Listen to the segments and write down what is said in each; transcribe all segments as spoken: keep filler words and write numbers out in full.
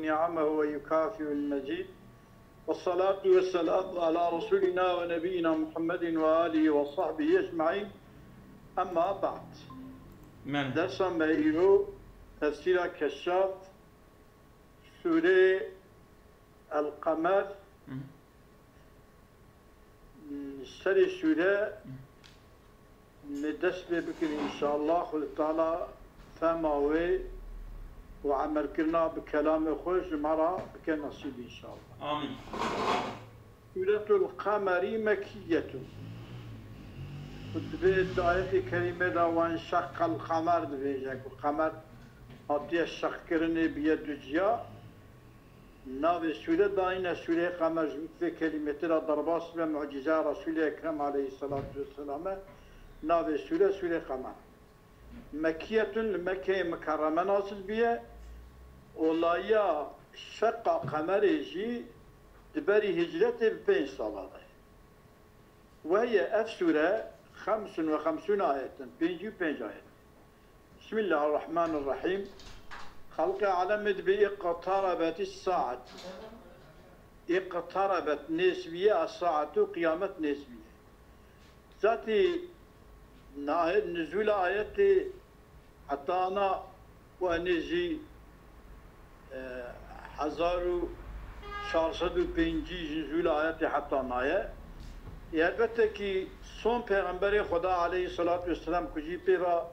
نعمه ويكافئ المزيد. والصلاة والسلام على رسولنا ونبينا محمد وآله وصحبه أجمعين. أما بعد. Min. Dersa me îro tefsîra Keşşaf, Sûrê El-Qemer, Hı. serê sûre, Hı. me dest pê bikin înşallah. Xwedê Teala fehma wê û emelkirina bi kelamê xwe ji me re bike nesîb înşallah. Amîn. Sûretul Qemerî Mekkiyetun. Û divê di ayetê kerîme de wenşeqqel qemer dibêje ku qemer hatiye şeqkirinê biye du ciya. Navê sûre dayîne sûreyê Qemer ji vê kelîmetê re derbas be, mucîzeya Resûlê Ekrem aleyhisselatu vesselam e. Navê sûre sûreyê Qemer. Mekkiyetun, li Mekkeyê Mikerreme nazil bûye. Olayiya şeqa Qemerê jî di berî hicretê bi pênc sala de ye. Weye ev sûre xemsun ve xemsûn ayetin, pêncî û pênc ayet. Bismillahirrahmanirrahîm. Xelqê alemê dibê iqtarabet saat. Iqtarabet nêz bûye, as-saatu qiyamet nêz bûye. Zatî na-, nizûla ayetê heta ana û enê jî, e, hezar û çar sed û pêncî ji nizûla ayetê heta naye. Elbette ki son pêxemberê Xweda aleyhisselatu vesselam ku jî pê ve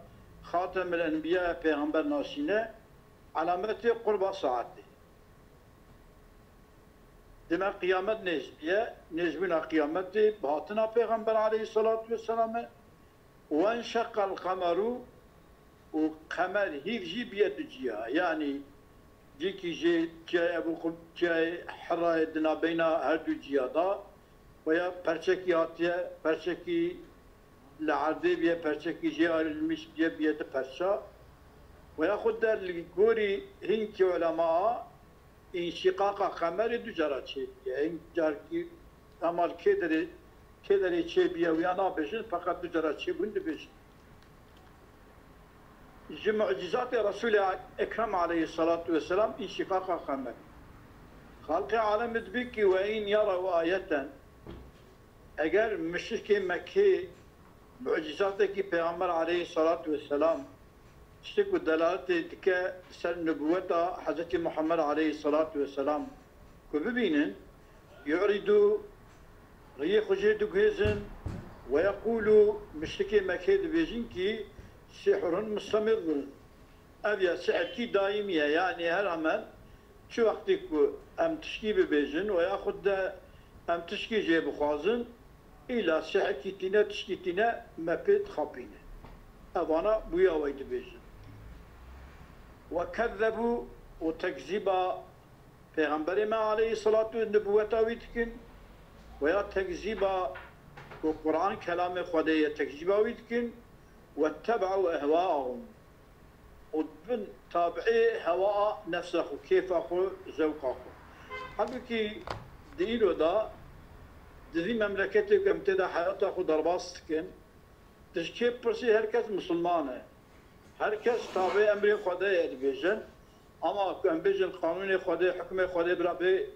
Xatemil Enbiya pêxember nasîne, alametê qurba saetê. Dime qiyamet nêz bûye, nêzbûna qiyametê bi hatina pêxember aleyhisselatu vesselam e. Wenşeqqel qemeru û qemer hîv jî bûye du ciya. Yanî cîkî jê çiyayê Ebû Qub-, çiyayê Hirayê di nabeyna her du ciya da. Weya perçekî hatiye, perçekî li erdê bûye, perçekî jê ayrılmış bûye, bûye du perça. Weya xwe der li gorî hinkî ulema înşîqaqa qemerê du cara çêbûye. Hin carekî hema li kê derê, kê derê çêbûye wiya nabêjin, feqet du cara çêbûn dibêjin. Ji mucîzatê Resûlê Ekrem aleyhisselatu vesselam înşîqaqa qemerê. Xelqê alem dibê ki ve in yaraw ayeten, eger muşrikê Mekkê mucîzatekî Pêxember aleyhisselatu vesselam, tiştê ku delaletê dike ser nubûweta Hezretî Muhammed aleyhisselatu vesselam ku bibînin, yu'rîdû, riyê xwe jê diguhêzin, we yeqûlû, muşrikê Mekkê dibêjin kî sihrun mustemirrun. Ev ya sihirkî daîmî ye, yanî her hemen çi wextê ku em tişkî bibêjin û yaxud de em tişkî jê bixwazin, îla sihirkî tîne, tişkî tîne me pê dixapîne. Evana bûya wey dibêjin. Ve kezzebû, û tekzîba Pêxemberê me aleyhisselatu nubûweta wî dikin, weya tekzîba ku Quran kelamê Xwedê ye, tekzîba wî dikin, wetteb'û ehwaahum, û dibin tabi'ê hewa nefsa xwe, kêfa xwe, zewqa xwe. Halbûkî di îro de, di vî memleketê ku em tê de heyata xwe derbas dikin, tu ji kê bipirsî her kes misilman e. Her kes tabi'ê emrê Xwedê ye dibêjin. Ama ku em bêjin qanûnê Xwedê, hukmê Xwedê bira bê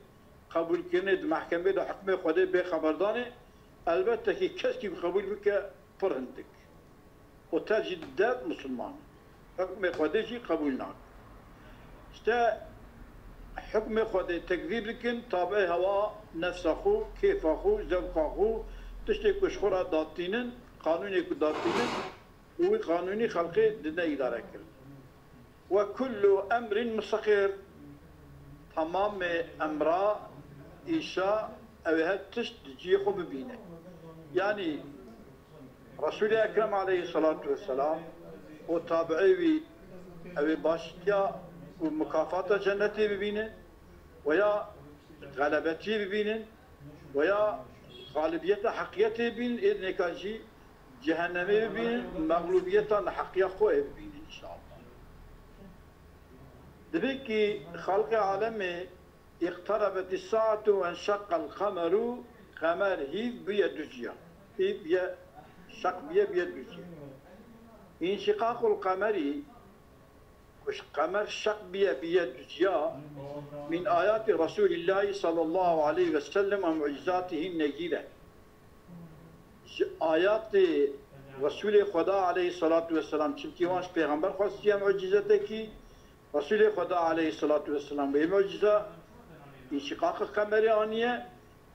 qebûlkirinê, di mehkemê de hukmê Xwedê bê xeberdanê, elbette ki keskî ku qebûl bike, pir hindik. Û te jî dev misilman e. Hukmê Xwedê jî qebûl nake. Îşte hukmê Xwedê tekzîb dikin, tabi'ê hewa nefsa xwe, kêfa xwe, zewqa xwe, tiştê ku ji xwe re datînin, qanûnê ku datînin, û wî qanûnî xelqê didine îdare kirin. Ve kullu emrin mustaqir, temamê emra, îşa, ew ê her tişt di cihê xwe bibîne. Yanî Resûlê Ekrem aleyhisselatu vesselam û tabi'ê wî, ew ê baştiya û mukafata cennetê bibînin, weya xelebetiyê bibînin, weya xalibiyeta heqiyetê bînin, ê dinêka jî cehennemê bibînin, mexlûbiyeta neheqiya xwe ê bibînin înşallah. Dibê ki xelqê alemê, iqterebetî saetu wenşeqqel qemeru, qemer hîv bûye du ciya. Hîv bûye, şeq bûye, bûye du ciya. Înşiqaqul qemerî, Ji qemer şeq biye, biye duciya, min ayati Resulillahi sallallahu aleyhi ve sellem ve mucizatihî negîre. Ji ayatê Resulê Xweda aleyhissalatu vesselam, çimkî wan ji Pêxember xwestiye mucizetekî, Resulê Xweda aleyhissalatu vesselam wê muciza înşiqaqa qemerê aniye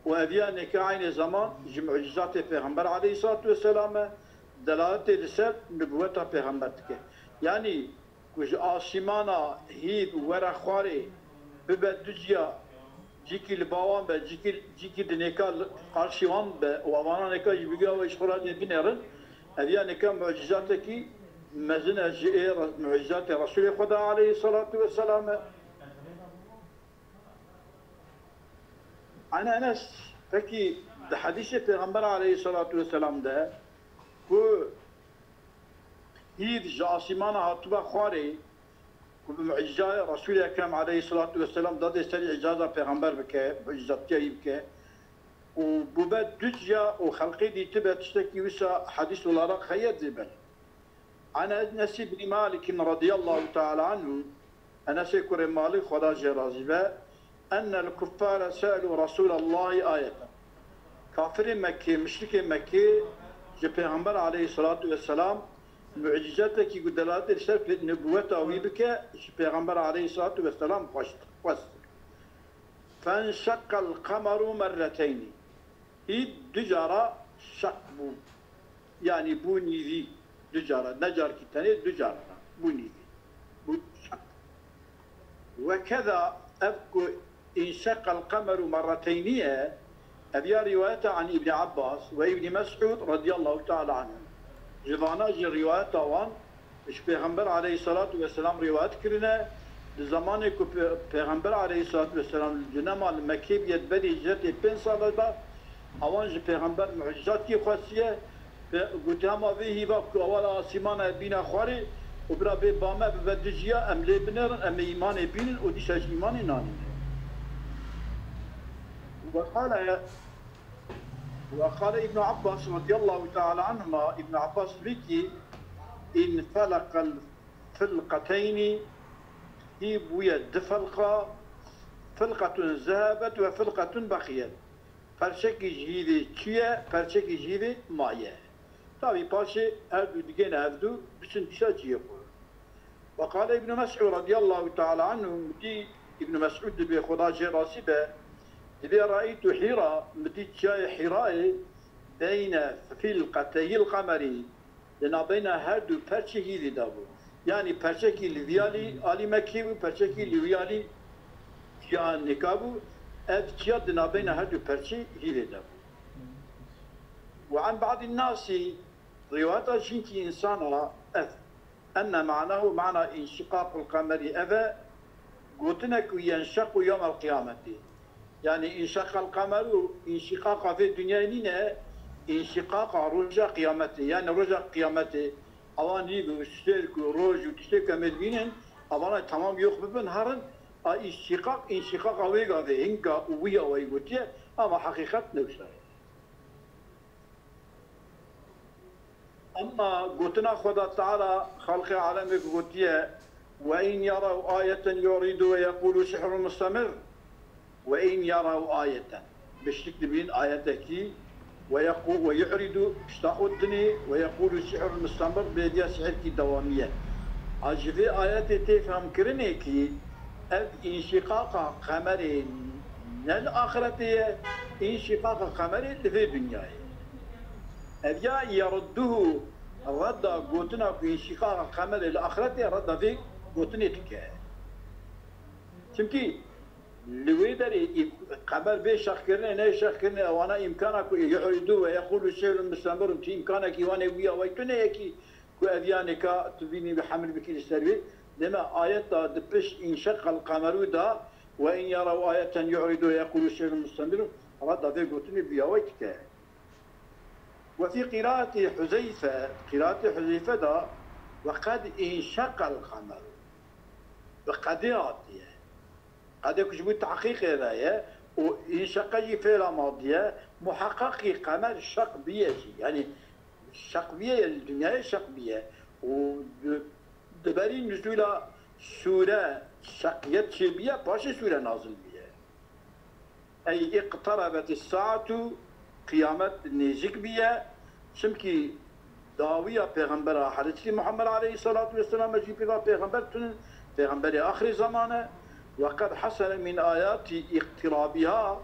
û ev ya neke eynê zeman ji mucizatê Pêxember aleyhissalatu vesselam e, delaletê li ser nubûweta Pêxember dike. Yanî ku ji asîmana hîv were xwarê, bibe duciya, cîkî li ba wan be, cîkî, cîkî di nêka li qarşî wan be û avana nêka ji bilgiya we ji xwe re lê binêrin, ev ya neke mucîzatekî mezin e ji ê re-, mucîzatê Resulê Xweda aleyhissalatu vesselam e. An Enes, pekî di hedîsê Pêxember aleyhissalatu vesselam de ku hîv ji asîmana hatibû xwarê, ku bi mucîzaya Resulê Ekrem aleyhissalatu vesselam dadê serî îcaza Pêxember bike, mucîzatiya wî bike û bûbe duciya û xelqê dîtibe tiştekî wisa hedîs olarak heye zêbel. An Enes ibn Malik radiyallahu teala anhu, Enesê kurê Malik, Xweda jê razî be, ennel kuffare se'lu Resûlallahî ayeten. Kafirê Mekkê, muşrikê Mekkê ji Pêxember aleyhissalatu vesselam mucîzetekî ku delaletê li ser pê-, nubûweta wî bike, ji Pêxember aleyhissalatu vesselam xwest, xwest. Fenşeqqel qemeru merreteynî. Hîv du cara şeq bû. Yanî bû nîvî du cara. Ne carkî tenê, du cara bû nîvî. Bû şeq. Ve keza ev ku înşeqqel qemeru merreteynî ye, ev ya rîwayeta an Îbnî Abbas ve Îbnî Mesûd radiyallahu teala anhu. Ji vana jî rîwayeta wan ji Pêxember aleyhissalatu vesselam rîwayet kirine. Di zamanê ku Pê-, Pêxember aleyhissalatu vesselam li nema li Mekkê bûye, di berî hicretê pênc sala de, awan ji Pêxember mucîzat kî xwestiye. Pê-, gotiye, hema vê hîva ku awa li asîmana bîne xwarê û bira bê ba me bibe duciya, em lê binêrin, em ê îmanê bînin û dîsa jî îmanê nanîne. Ve qale Ve qale Îbn Abbas radiyallahu teala anhuma, Îbn Abbas dibê kî, înfeleqel filqeteynî, hîv bûye du felqa, filqetun zehebet ve filqetun beqiyet. Perçekî ji hîvê çûye, perçekî ji hîvê maye. Tabî paşê her du digêne hevdu, biçin dîsa cihê xwe. Ve qale Îbn Mesûd radiyallahu teala anhu, min dî Îbn Mesûd dibê Xweda jê razî be, dibê re'eytu Hîra, min dî çiyayê Hîrayê beyne filqeteyil qemerî, di navbeyna her du perçê hîvî de bû. Yanî perçekî li vî alî, alî Mekkê bû, perçekî li wî alî çiya nêka bû. Ev çiya di navbeyna her du perçê hîvê de bû. Ve an ba'din nasi, rîwayeta jinkî însana ev. Enne ma'nahu, ma'na înşiqaqul qemerî ev e, gotinek ku yenşequ yewmel qiyameti. Yanî înşeqal qemeru, înşiqaqa vê dinyayê nîne, înşiqaqa roja qiyametê. Yanî roja qiyametê, awan hîv û stêrk û roj û tiştê ku em ê dibînin, avana tamam yox bibin, herin, a înşiqaq, înşiqaqa wê gavê, hinga û wî awayî gotiye, ama heqîqet ne wisa ye. Emma gotina Xweda Teala xelqê alemê ku gotiye, "Ve in yaraw ayeten yu'ridu ve yekulu sihrun mustemir." "Ve in yaraw ayeten." Biştik dibîn ayetekî, "Ve yequ-, ve yu'ridu", pişta xwe dinê, "Ve yekulu sihrun mustemir", bêdiya sihirkî dewamî ye. A ji vê ayetê tê femkirinê kî ev înşîqaqa qemerê ne li axretê ye, înşîqaqa qemerê li vê dinyayê. Ev ya yerudduhu, redda gotina ku înşîqaqa qemerê li axretê ye, redda vê gotinê dike. Çimkî li wê derê î-, qemer bê şexkirinê, neyê şexkirinê, ewana îmkana ku yu'ridu ve yequlu sihrun mustemir, tu îmkanekî wan ê wî ya wey tune ye kî ku ev ya nêka tu bînî bi hemil bikî li ser wê. Dema ayeta di pişt înşeqal qemeru da, "Ve in yaraw ayeten yu'ridu ve yekulu sihrun mustemir", redda vê gotinê bi ya wey dike. Ve fî qîraatî Huzeyfe, qîraatê Huzeyfe de, "Ve qed înşeqal qemeru." Bi qedê hatiye. Qedê ku ji bo tehqîqê ve ye û înşeqe jî fêla madî ye, muheqeqî qemer şeq biye jî. Yanî şeq biye, li dinyayê şeq biye. Û di, di berî nuzûla sûre şeqiyet çêbiye, paşê sûre nazil biye. Ey iqterebet saatu, qiyamet nêzik biye. Çimkî dawiya Pêxembera Hezretî Muhammed aleyhissalatu vesselam, ez jî pê va pêxember tune, pêxemberê axirê zaman e. Ve qed hasele min ayati iqtirabiha,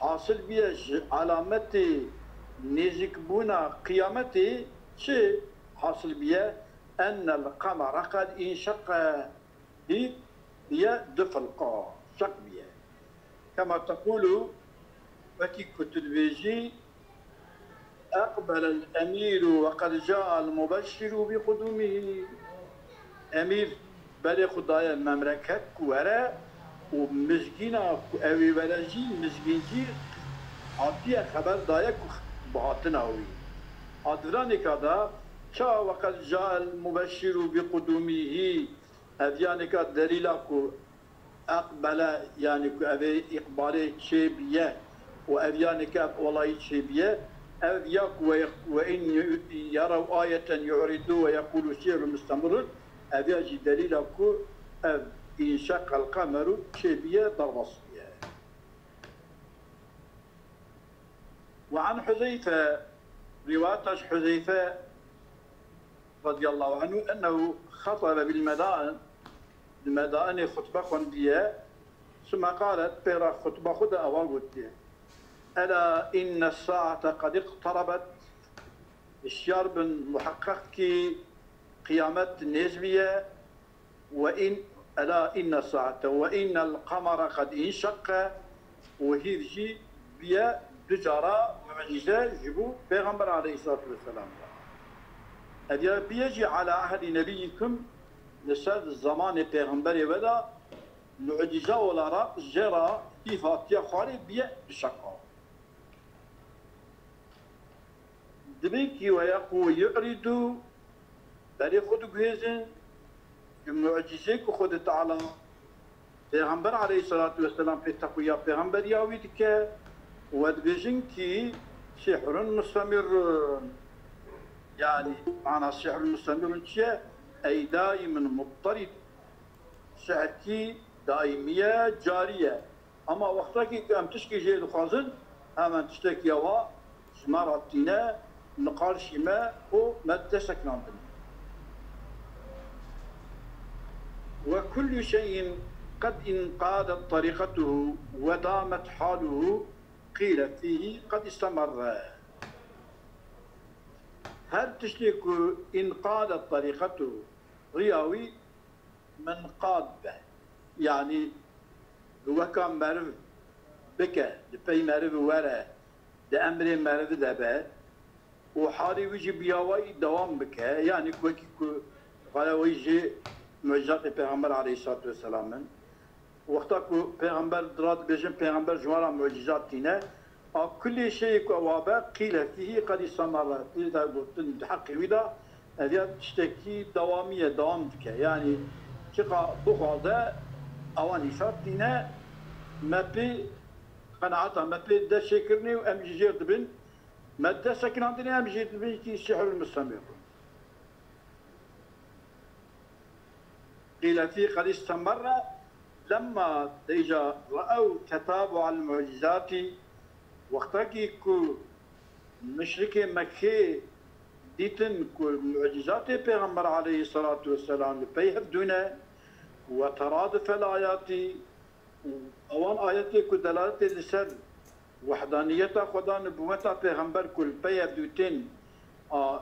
hasil biye ji alametê nêzikbûna qiyametê çi hasil biye? Ennel qemera qed înşeqe, hîv biye du filqa, şeq biye. Kema teqûlu, wekî ku tu dibêjî, eqbelel emîru ve qed cael mubeşşiru bi qudûmihî. Emîr berê xwe daye memleket ku were û mizgîna ku ew ê were jî, mizgîn jî hatiye xeber daye ku bi hatina wî. A di vira nêka de ça ve qed cael mubeşşiru bi qudûmihî, ev ya nêka delîla ku eqbele, yanî ku ev ê îqbalê çêbiye û ev ya nêka ev olayî çêbiye, ev ya ku ve, ve in yerew ayeten yu'ridu ve yequlu sihrun mustemirun, ev ya jî delîla ku ev înşeqel qemeru çêbiye, derbas biye. Ve an Huzeyfe, rîwayeta ji Huzeyfe radiyallahu anhu, ennehu xetebe bil medain, di medainê xutbe xwendiye, suma qalet, pê re xutba xwe de ewa gotiye, ela inne saate qed iqterebet, hişyar bin, muheqeq kî qiyamet nêz biye, ve in, ela inne saate ve innel qemera qed înşeqe, û hîv jî biye du cara mucîze ji bo Pêxember aleyhissalatu vesselam re. Ev ya biye jî ala ehdî nebiyyikum, li ser zemanê Pêxemberê we de mucîze olarak jê re hîv hatiye xwarê biye du şeqa. Dibê kî we ya ku yu'rîdû, berê xwe diguhêzin, ji mucîzê ku Xwedê Teala Pêxember aleyhissalatu vesselam pê teqwiya pêxemberiya wî dike, we dibêjin kî sihrun mustemirun. Yanî, mana sihrun mustemirun çi ye? Ey daimun mutterid. Sihrkî daîmî ye, carî ye. Ama wextekî ku em tişkî jê dixwazin, hemen tiştekî ewa ji me re tîne, li qarşî me û me dide sekinandin. Ve kullu şeyin qed inqadet terîqetuhu ve damet haluhu qîle fîhî qed istemerre. Her tiştê ku înqadet terîqetuhu, riya wî minqad be. Yanî bi weka meriv bike, di pey meriv were, di emrê meriv de be û halê wî jî bi ya wayî dewam bike. Yanî wekî ku xaya wî jî mucîzatê Pêxember aleyhissalatu vesselam in. Wexta ku Pêxember dira dibêjin, Pêxember ji wan re mucîzat tîne. A kulê şeyê ku ewa be, qîle fîhî qedî semere, tê de gotin di heqê wî de, ev ya tiştekî dewamî ye, dewam dike. Yanî çiqa bixwaze, ewa nîşat tîne, me pê qenaeta me pê dest çêkirinê û em jî jêr dibin. Me dest sekinandinê, em jî dibin kî sihrul mustemirun. Qîle fî qedî semerre lemma deyca re'ew tetabu'el mucîzatî, wextekî ku muşrikê Mekkê dîtin ku mucîzatê Pêxember aleyhisselatu vesselam li pey hev dûne, we teradifel ayatî, û ewan ayetê ku delaletê li ser wehdaniyeta Xweda, nubûweta Pêxember ku li pey hev dûtin, a,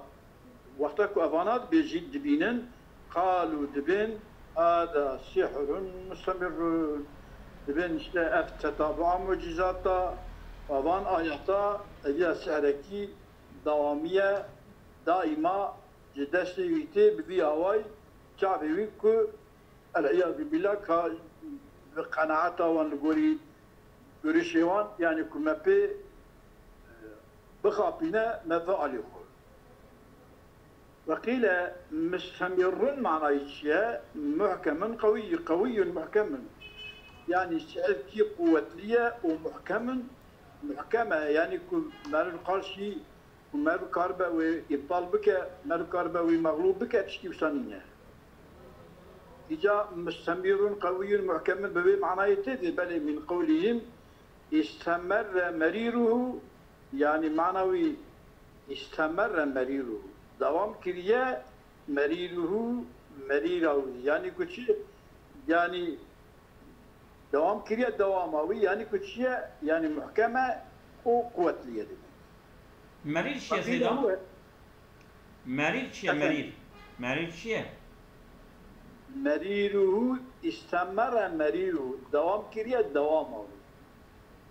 wexta ku evana dibêjî, dibînin, qalû, dibên, hada sihrun mustemirun. Dibên işte ev tetabua mucîzata, evan ayeta, ev ya sihrekî dewamî ye, daîma ji destê wî tê, bi vî awayî çavê wî ku El-îyazû bîllah, ka bi qenaeta wan, li gorî görişê wan, yanî ku me pê, e, bixapîne, me ve alî xwe. Ve qîle mustemirun manayî çi ye? Muhkemun qewî, qewîyun muhkemun. Yanî sihirkî quwetlî ye û muhkemun, muhkem e, yanî ku meriv qarşî ku meriv karibe wê îbtal bike, meriv karibe wî mexlûb bike, tiştî wisa nîne. Îca mustemirun qewiyun muhkemun bi vê manayê tê de, belê min qewlihim istemerre merîruhu, yanî mana wî istemerre merîruhu. Dewam kiriye merîruhu, merîra wî. Yanî ku çi? Yanî dewam kiriye dewama wî, yanî ku çi ye? Yanî muhkem e û quwetlî ye demek. Merîr çi ye Zeyda? Merîr çi ye? Efendim? Merîr. Merîr çi ye? Merîruhu istemere merîruhu. Dewam kiriye dewama wî.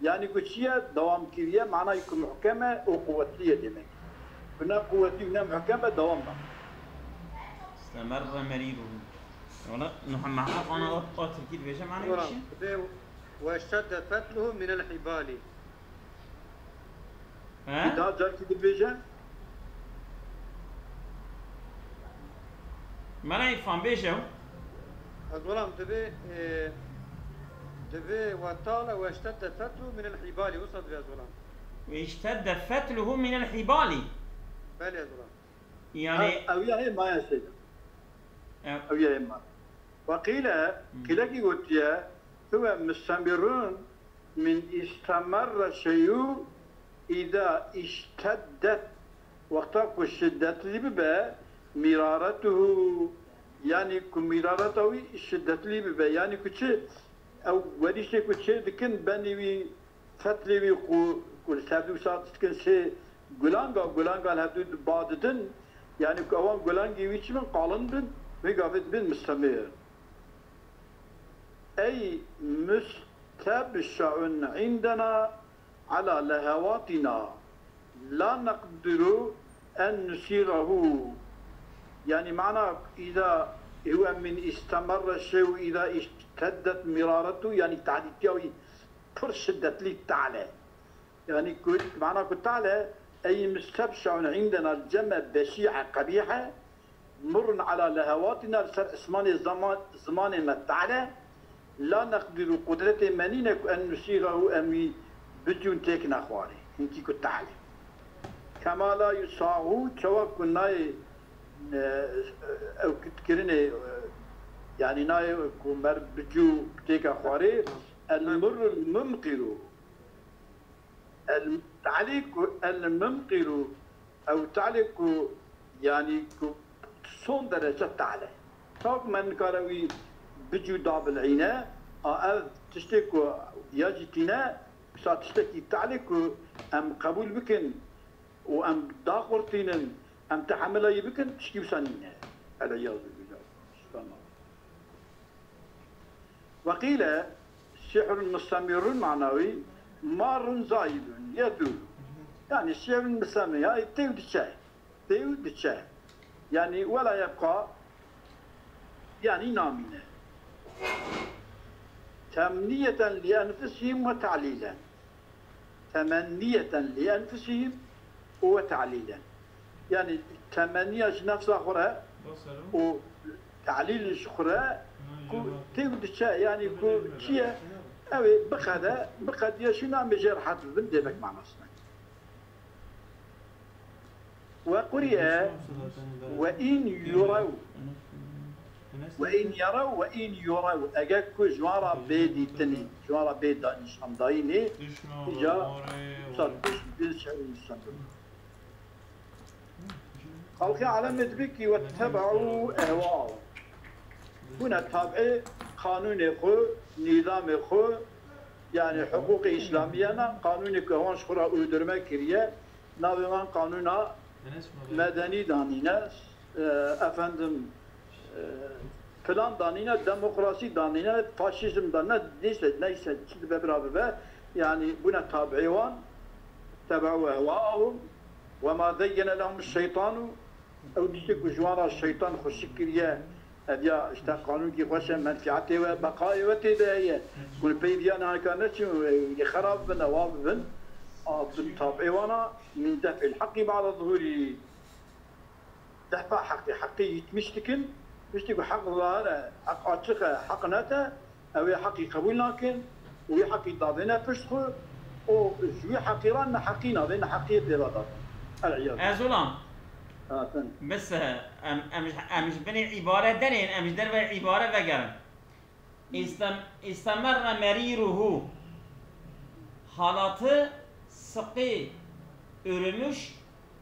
Yanî ku çi ye? Dewam kiriye, manayê ku muhkem e û quwetlî ye demek. Ku ne quwetlî û ne muhkem e, dewam da. Istemerre merîruhu. Wala, Nuh-, Mehmet, ana o, o tirkî dibêje, manayê Wala, çi ye? Dibê, "Weştedde fetluhu minel hibali." He? Daha carkî dibêje. Mela Îrfan, bêje. Ez welam dibê, e, dibê we tale weştedde fetluhu minel hibali. Wisa dibê ez welam. Weştedde fetluhu minel hibali. Belê ez welam. Yani Ha, ew ya hê maye seyda. Ew- Ew ya hê maye. Ve qîle, Hmm. qîlekî gotiye, huve mustemirun min istemerre şeyu îda işteddet, wexta ku şiddetlî bibe, miraretuhu, yanî ku mirareta wî şiddetlî bibe, yanî ku çi, ew werîşê ku çê dikin benî wî fetlê wî ku, ku li ser dû saet dikin sê gulanga, gulanga li hevdû ba didin, yanî ku ewan gulangî wî çi bin, qalin bin, wê gavê dibin mistemir. Ey mustebşe'un indena ala lehevatina la neqdiru en nusîrehu. Yanî mana îza huve min istemerre şey'u îza işteddet miraretu, yanî tehdîtiya wî pir şiddetlî tale. Yanî ku, mana ku tale, ey mustebşe'un indena ceme beşî'e qebîhe, murrun ala lehevatina li ser ismanê zaman, zimanê me tale, la neqdiru qudretê me nîne ku en nusîrehu em wî bicûn têkine xwarê. Hinkî ku tale. Kema la yusahu çawa ku nayê, e, ew kirinê, e, yanî nayê ku mer bicû têke xwarê, el murrul mumqiru. El talî ku el mimqiru, ew talî ku, yanî ku son derece tale. Ta ku me nikare wî bicû dabil'îne, a ev tiştê ku ya jî tîne, wisa tiştekî talî ku em qebûl bikin û em daxurtînin, em tehemila yî bikin, tiştî wisa nîne. El-îyazû bîllah. Subhanallah. Ve qîle sihrun mustemirun, mana wî marrun zayibun, yedûr. Yanî sihrun mustemirun, ya tê û diçe. Tê û diçe. Yanî wela yebqa, yanî namîne. Temniyeten li enfusihim ve ta'lîlen. Temenniyeten li enfusihim û ve ta'lîlen. Yanî temenniya ji nefsa xwe re û ta'lîl ji xwe re ku tê û diçe, yanî ku çi ye, ew ê biqede, biqediye şûna em ê jê rehet bibin, demek manasine. Ve quriye ve in yurew. Ve in yerew ve in yurew. Eger ku ji wan re bê dîtinî, ji wan re bê da-, nîşandayînê, îca wisa diş-, diş-, Xelkê alemê dibikî ve tebe'û ehwa'ahum. Bûne tab'ê qanûnê xwe, nîzamê xwe, yanî hiqûqê îslamiyana, qanûnê ku wan ji xwe re uydurme kiriye, navê wan qanûna medenî danîne, e, efendim, e, plan danîne, demokrasî danîne, faşîzm danîne, neyse, neyse, çi dibe bira bibe, yanî bûne tab'ê wan, tebe'û ehwa'ahum, ve ma zeyyene lehum şeytanu, ew tiştê ku ji wan re şeytan xweşik kiriye, ev ya işte qanûnkî xweş e, menfiatê we, beqayê we tê de heye. Ku li pey viya naheka neçin, ê xerab bin, ewa bibin. A bin tab'ê wana, min def'il heqî ba'de zuhûrî. Defa heqî, heqî yitmiş dikin. Tiştê ku heq zahir e, heq açiq e, heq net e, ew ê heqî qebûl nakin û wê heqî davêne pişt xwe û ji wî heqî re neheqî navê, neheqiyê pê ve datin. El-îyaz billah. Erzulan. Hatin. Bes, e, em, em, em ji binê îbare derên, em ji derve îbare vegerin. İstem-, istemerre merîruhu. Halatı sıkı örülmüş,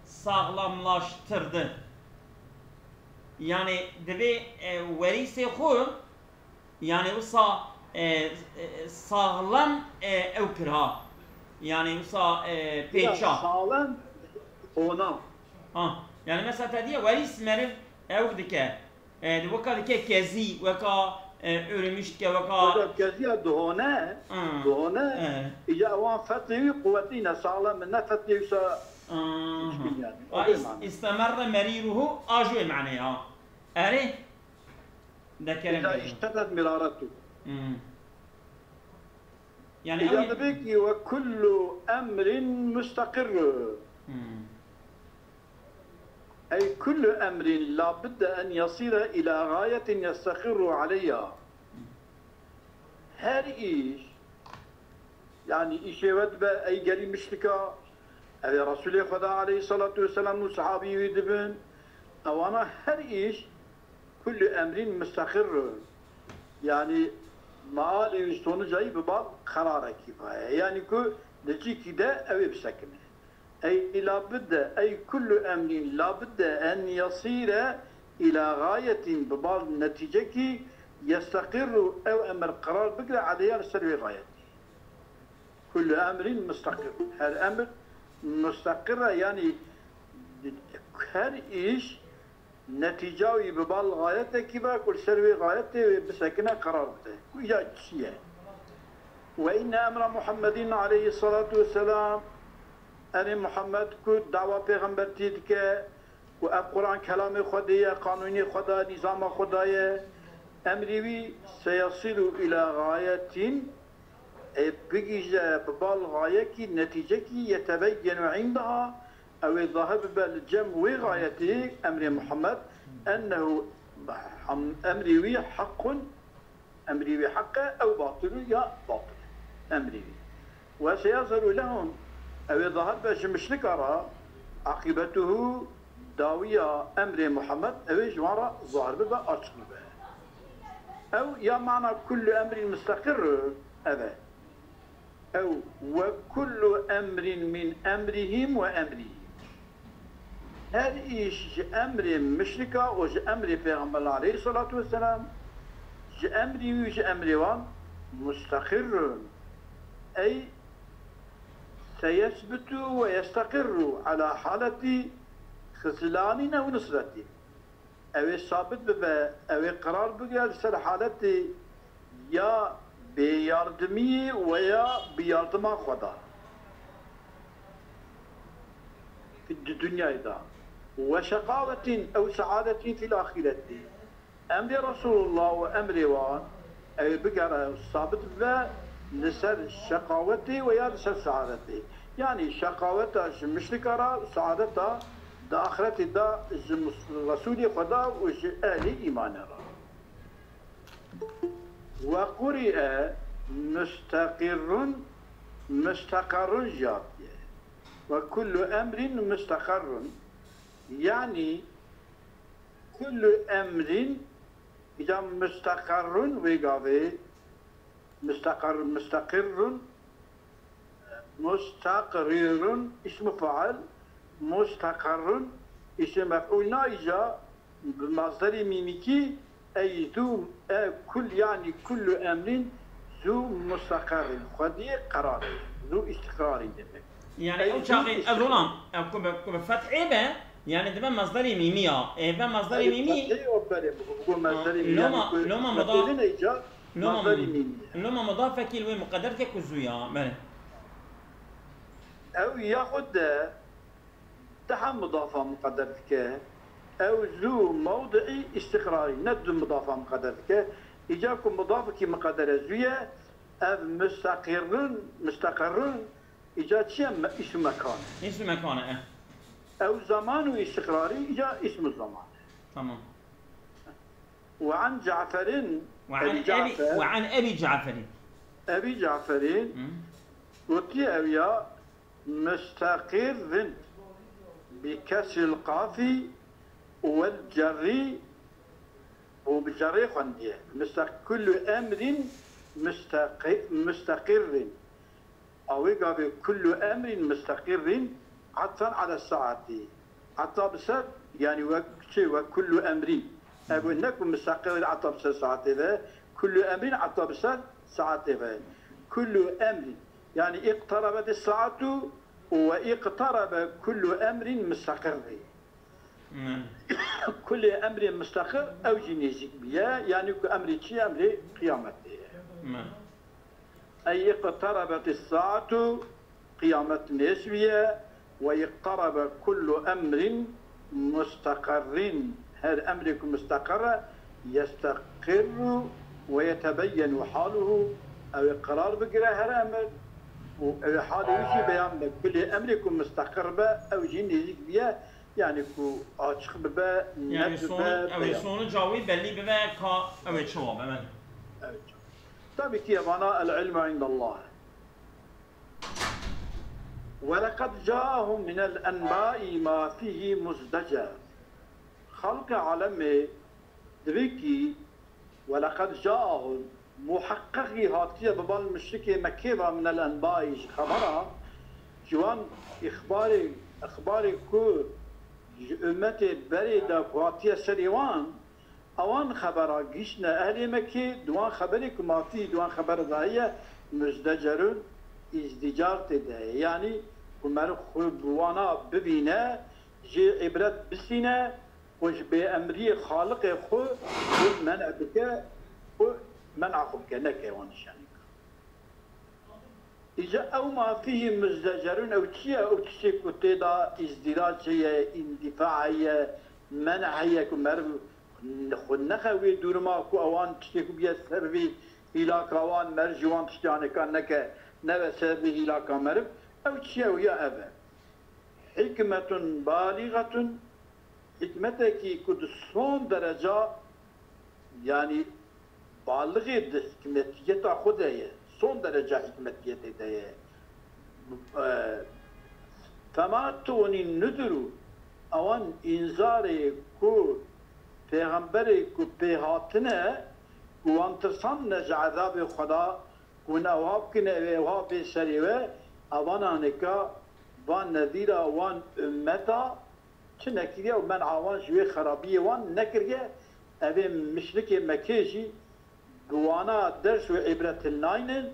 sağlamlaştırdı. Yani divê, e, werîsê xwe, yani wisa, e, e, sağlam, e, ew kir ha. Yani wisa, e, Ya, pêça. Sağlam ona. Ha, yani mesela te diye werîs meriv ew dike. E, di weka dike kezî, weka, e, örülmüş dike, weka Weka kezî ya dihone, Hmm. dihone, E. îca wan fetê wî quwetî ne, sağlam ne fetê wisa Aha. muşkil yani. O Ay, bir is-, mana. istemerre merîruhu, a jû ê manê ya. Erê, dekerem Îca pêşin. iştedet miraretu. Hmm. Yani Îca ew dibê ki ve kullu emrin mustaqirru. Hmm. Ey kullu emrin la budde en yasire ila gayetin yestaqirru aleyha. Her iş, yani işê we dibe ey gerî miştika, ev ê Resulê Xweda aleyhissalatu vesselam û sahabî wî dibin. Ewana her iş, kullu emrin mustaqirrun. Yani maalê wî sonucayî bi bal qerarekî vaye. Yani ku li cîkî de ew ê bisekine. Ey la budde, ey kullu emrin la budde en yasire ila gayetin, bi bal netîcekî, yestaqirru, ew emir qerar bigire aleyha, li ser wê gayetî. Kullu emrin mustaqir. Her emir mustaqir e, yani her iş Netîca wî bi bal gayetekî ve ku li ser wê gayetê wê bisekine, qerar bide. Ku ya çi ye? Ve inne emra Muhammedin aleyhissalatu vesselam, erê Muhammed ku dawa pêxembertî dike, ku ev Quran kelamê Xwedê ye, qanûnê Xweda, nîzama Xweda ye, emrî wî seyasilu ila gayetin, ê bigihîje bi bal gayekî, netîcekî, yetebeyyenu indaha, ew ê zahir bibe li cem wê gayetê, emrê Muhammed, ennehu, em-, emrî wî hequn, emrî wî heq e, ew batilun, ya batil e, emrî wî. Ve seyazheru lehum, ew ê zahir be ji muşrika re, aqibetuhu, dawiya emrê Muhammed, ew ê ji wan re zahir bibe, açiq bibe. Ew ya mana kullu emrin mustaqirru, ev e. Ew ve kullu emrin min emrihim ve emrihim. Her îş ji emrê muşrika û ji emrê Pêxember aleyhissalatu vesselam, ji emrî wî û ji emrê wan mustaqirrun. Ey seyesbitu ve yestaqirru ala haleti xizlanin ew nusreti. Ew ê sabit bibe, ew ê qerar bigire li ser haletê ya bêyardimiyê we ya bi yardima Xweda di dinyayê de. Ve şeqawetin ew seadetin fil axîretî. Emrê Resulullah û emrê wan ew ê bigere û sabit bibe li ser şeqawetê we ya li ser seadetê. Yanî şeqaweta ji muşrika re û saadeta di axretê de ji mus-, Resûlê Xweda û ji ehlê îmanê re. Ve qurîe mustaqirrun, mustaqarrun jî hatiye. Ve kullu emrin mustaqarrun. Yanî kullu emrin, îca mustaqarrun wê gavê, mustaqar-, mustaqirrun, mustaqrirun, ismu fail, mustaqarrun, isim mef'ul, na îca bi masderê mîmîkî, ey zû, e, kul, yanî kullu emrin zû mustaqarrin, xwediyê qerarê, zû istiqrarî demek. Yani Ey ew zû çaxê, istiqrar. Ez olam, ev ku be, ku be fethê be, yani dibe masderê mîmî ya. Ê be masderê Ey mîmî. Fethê o berê, bu, bu masderê mîmî, Loma, yani ku loma moda, fethê ne îca, Loma, masderê mîmî. Loma mudafekî li wê muqeder dike ku zû ya, belê. Ew yaxud de daha mudafa muqeder dike. Ew zû mewdi'î îstiqrarî, ne du mudafa muqeder dike. Îca ku mudafekî muqeder e zû ye, ev mustaqirrun, mustaqirrun, îca çi ye? Me-, îsm û mekan e. Îsm û mekan e, eh. Ew zaman û îstiqrarî, îca îsm û zaman e. Tamam. Ve an Caferin, Ve an Ebî Ebi, Cafer. Ve an Ebî Caferin. Ebî Caferin Hı. gotiye ew ya mustaqirrin. بكسر القاف والجر، û bi cerrê xwendiye. Mustaq-, kullu emrin mustaqi-, mustaqirrin. A wê gavê kullu emrin mustaqirrin, atfen ala saati. Ata bi ser, yani wek çi, wek kullu emrin. Ev ne ku mustaqir ata bi ser saatê ve, kullu emrin ata bi ser saatê ve. Kullu emrin. Yani iqtarabet saatu ve iqtarabe kullu emrin mustaqirri. Kulê emrê mustaqir ew jî nêzîk bûye, yanî ku emrê çi ye? Emrê qiyametê ye. Ey iqterebet saatu, qiyamet nêz bûye, ve iqterebe kullu emrin mustaqirrin, her emrê ku mustaqir e, yestaqirru ve yetebeyyenu haluhu, ew ê qerar bigire her emir û ew ê halê wî jî beyan be. Kulê emrê ku mustaqir be, ew jî nêzîk bûye, yani ku açık bibe, net bibe, beyan. Ew ê sonu cawî belî bibe ka ew ê çawa be, belê. Evet. Tabii ki evana el ilmu indallah. Ve lekad caahum minel enbai ma fihi muzdecer. Xalqê alemê dibê kî, "Ve lekad caahum", muheqqeqî hatiye bi bal muşrikê Mekkê ve, "minel enbai", ji xebera, ji wan îxbarê, îxbarê ku ji ummetê berê de ku hatiye serê wan, ewan xebera gihîştine ehlê Mekkê, di wan xeberê ku ma fîhî, di wan xebera de heye, muzdecerun, îzdîcar tê de heye. Yanî ku meriv xwe bi wana bibîne, jê îbret bisîne, û ji bêemriyê Xaliqê xwe xwe men'e bike û men'a xwe bike, neke wan nîşanî bike. Îca ew ma fîhî muzdecerûn, ew çi ye? Ew tiştê ku tê de îzdîrac heye, îndîfa heye, men'a heye ku meriv xwe nexe wê dûrima ku ewan tiştê ku bûye ser vî hîlaka wan, meriv ji wan tiştê anêka neke, nebe ser vî hîlaka meriv. Ew çi ye? Ew ya ev e. Hikmetun balîxetun, hikmetekî ku di son dereca, yanî balixê di hikmetiyeta xwe de ye, son dereca hikmetiyetê de ye. E, fema tuxnî nudurû, ewan înzarê ku pêxemberê ku pê hatine, ku wan tirsandine ji ezabê Xweda, ku hûn ewha bikin, ew ê ewha bê serê we, evan anêka van nezîra wan ummeta çi nekiriye û men'a wan ji wê xerabiyê wan nekiriye, ev ê muşrikê Mekkê jî bi wana ders û îbret hilnaynin,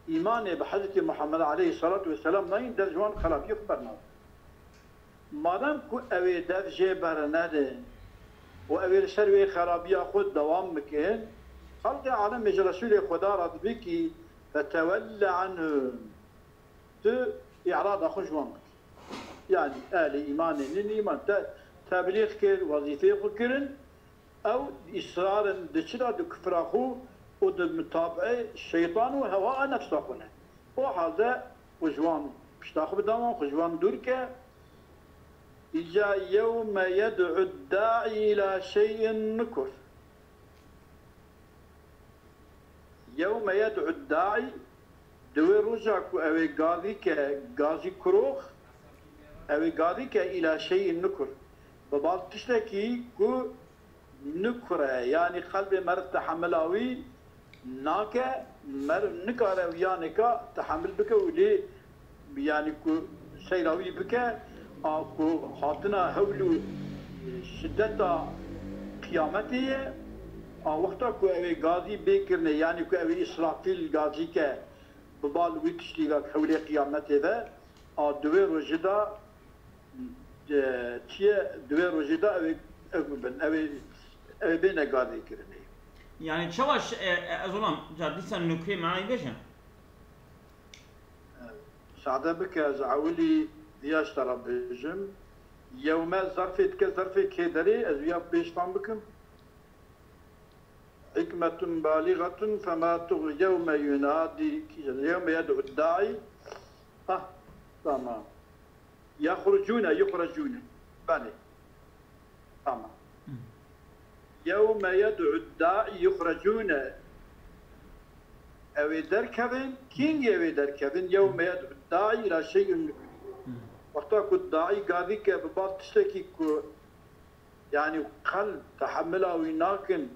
îmanê bi Hezretî Muhammed aleyhisselatu vesselam naynin, dest ji wan xerabiyê xwe bernadin. Madem ku ew ê dev jê bernedin û ew ê li ser wê xerabiya xwe dewam bikin, xelkê alemê ji Resûlê Xweda re dibê kî fetewelle anhum, tu î'rada xwe ji wan bike. Yanî ehlê îmanê nîn, îman te teblîx kir, wezîfeyê xwe kirin, ew îsrar in di çi de, di kufra xwe û di mutabi'ê şeytan û hewa nefsa xwe ne. O halde xwe ji wan pişta xwe bide wan, xwe ji wan dûr ke. Îca yewme yed'u da'i ila şey'in nukur. Yewme yed'u da'i, di wê roja ku ew ê gazî ke, gazî kurox, ew ê gazî ke ila şey'in nukur. Bi bal tiştekî ku nukur e, yanî qelbê meriv tehemila wî nake, meriv nikare wiyaneka tehemil bike û lê, yanî ku seyra wî bike, a ku hatina hewl û şideta qiyametê ye, a wexta ku ew ê gazî bê kirine, yanî ku ew ê Îsrafîl gazî ke, bi bal wî tiştî ve hewlê qiyametê ve, a di wê rojê de, e, çi ye, di wê rojê de ew ê, ew bibin, ew ê, ew ê bêne gazêkirinê. Yani çawa ş-, e, e, ez olam, ca dîsa nukrê manayê bêje? E, sade bike, ez ewilî viya ji te re bêjim. Yewme zerfê dike, zerfê kê derê, ez viya pêştan bikim. Hikmetun balîxetun fema tuxni yewme yunadî, yewme yed'u da'i. Ah, tamam. Yexrucûne, yuxrecûne. Belê. Tamam. Yewme yed'u da'i yuxrecûne. Ew ê derkevin, kîngî ew ê derkevin? Yewme yed'u da'i ila şey'in. Wexta ku daî gavî ke bi bal tiştekî ku, yanî, qelb tehemila wî nakin,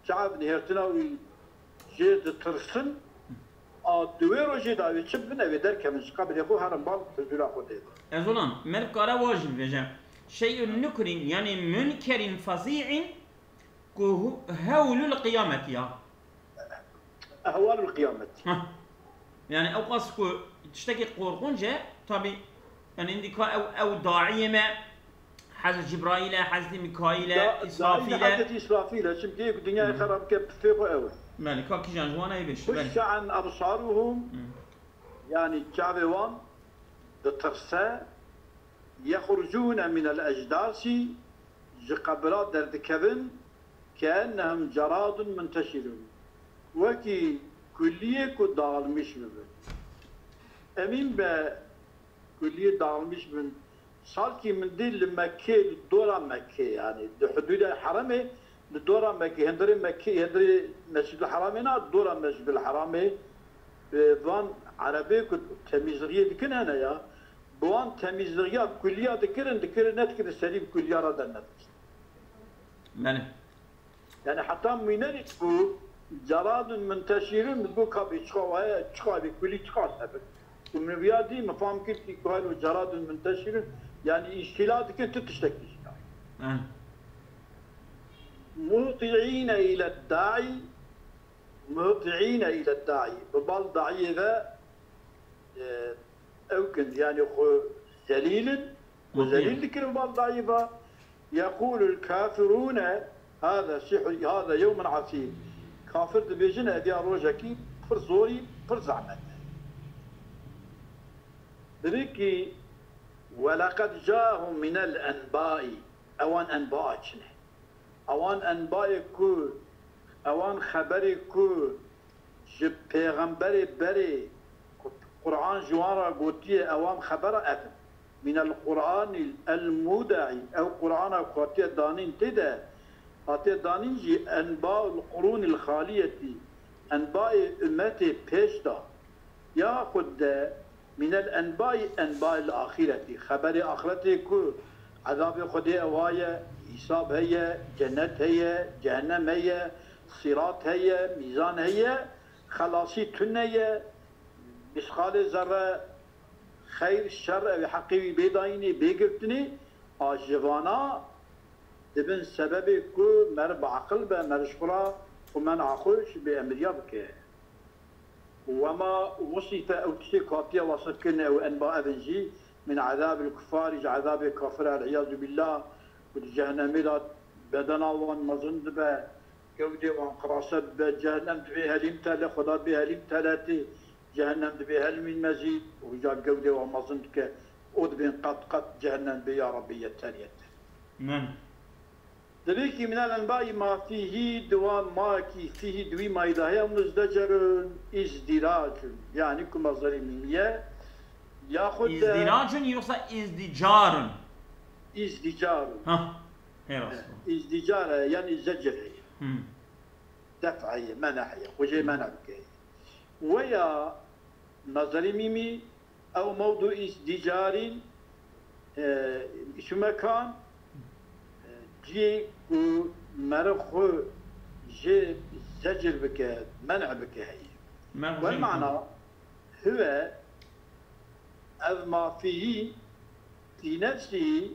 çav nihêrtina wî jê ditirsin, a di wê rojê de wê çi bibin, ew ê derkevin ji qebrê xwe herin bal huzûra Xwedê de. Ezolan, meriv kare wajî bibêje. Şey'un nukrin, yanî munkerin fezî'in, ku hu-, hewlul qiyameti ya. Ehwalul qiyameti. Heh. Yani ew qas ku tiştekî qorqunc e, tabî, yani êndî ka ew, ew daiyê me, Hezreti Cibraîl e, Hezreti Mikaîl e, Da-, Îsrafîl daî e. Hezreti Îsrafîl e, çimkî yê ku dinyayê Hmm. xerab ke pifê xwe ew e. Belê, ka kîjan ji wan e, hê bêje. Belê. Huşşe'en ebsaruhum, Hmm. yani çavê wan ditirse, yexrucûne minel ecdasî, ji qebira derdikevin, keennehum ceradun munteşirun, wekî kuliyê ku dağılmış bibin. Emîn be kuliyê dağılmış bin, salkî min dî li Mekkê, li dora Mekkê, yani di hudûda Heremê, li dora Mekkê, hundirê Mekkê, hundirê Mescîdul Heramê na, dora Mescîdul Heramê, e, van Erebê ku temîzlixiyê dikin hene ya, bi wan temîzlixiya kuliya dikirin, dikirin, nedikirin, serî bi kuliya re dernedixistin. Belê. Yani heta mînerî ku ceradun munteşirun, min got, ka bê çiqa waye, çiqa bê kulî çiqa sebir. Û min viya dî, min fam kir kî ku helo ceradun munteşirun, yani îstîla dikin, tu tiştek dişka. Hı. Muhti'îne ile daî, muhti'îne ile daî. Bi bal daiyê ve, e, ew kin, yani xwe zelîl in, xwe Muhti'în. Zelîl dikin bi bal daiyê ve. Yeqûlul kafirûne hâze sihr, hâze yewmun asîr. Kafir dibêjin, ev ya rojekî pir zorî, pir zehmet e. Dibê kî, "Weleqed câhum minel enbâi." Ewan enbaa çi ne? Ewan enbayê ku, ewan xeberê ku ji pêxemberê berê ku Qur'an ji wan re gotiye, ewan xebera ev in. Minel Qur'anil el mudaî, ew Qur'ana ku hatiye danîn tê de, hatiye danîn jî enbaul qurûnil xaliyetî, enbayê ummetê pêş de. Yaxud de minel enbayî enbail axîretî, xeberê axretê ku ezabê Xwedê ewa ye, hîsab heye, cennet heye, cehennem heye, sîrat heye, mîzan heye, xelasî tune ye, misqalê zerre xeyr, şer, ew ê heqê wî bê dayînê, bê girtinê, a ji vana dibin sebebê ku meriv bi aqil be, meriv ji xwe re xwe men'a xwe ji bêemiriya bike. Wema wusife, ew tiştê ku hatiye wasifkirin, ew enba ev in jî, min ezabil kuffarî, ji ezabê kafir, el-îyazu billah, ku di cehennemê de bedena wan mezin dibe, gewdê wan qirase dibe, cehennem dibê helîm tele, Xweda dibê helîm teletê, cehennem dibê helmîn mezîn, û ca gewdê wan mezin dike, û dibên qet qet cehennem bê, ya Rebbî, yeter, yeter. Min. Dibê kî minel enbaî ma fîhî, di wan ma kî fîhî, di wî mayî de heye, muzdecerun, îzdîracun. Yanî ku mezderê mîmî ye, yaxud de Îzdîracun yoksa îzdîcarun? Îzdîcarun. Ha, hê rast. Îzdîcar heye, yanî zecir heye. Hmm. Def heye, mena heye, xwe jê mena bike. Weya mezderê mîmî, ew mewdu îzdîcarîn, e, îsmu mekan, e, cihê ku meriv xwe jê zecir bike, men'e bike heye. Meriv xwe Wel jê mana, huve, ev ma fîhî, fî nefsî,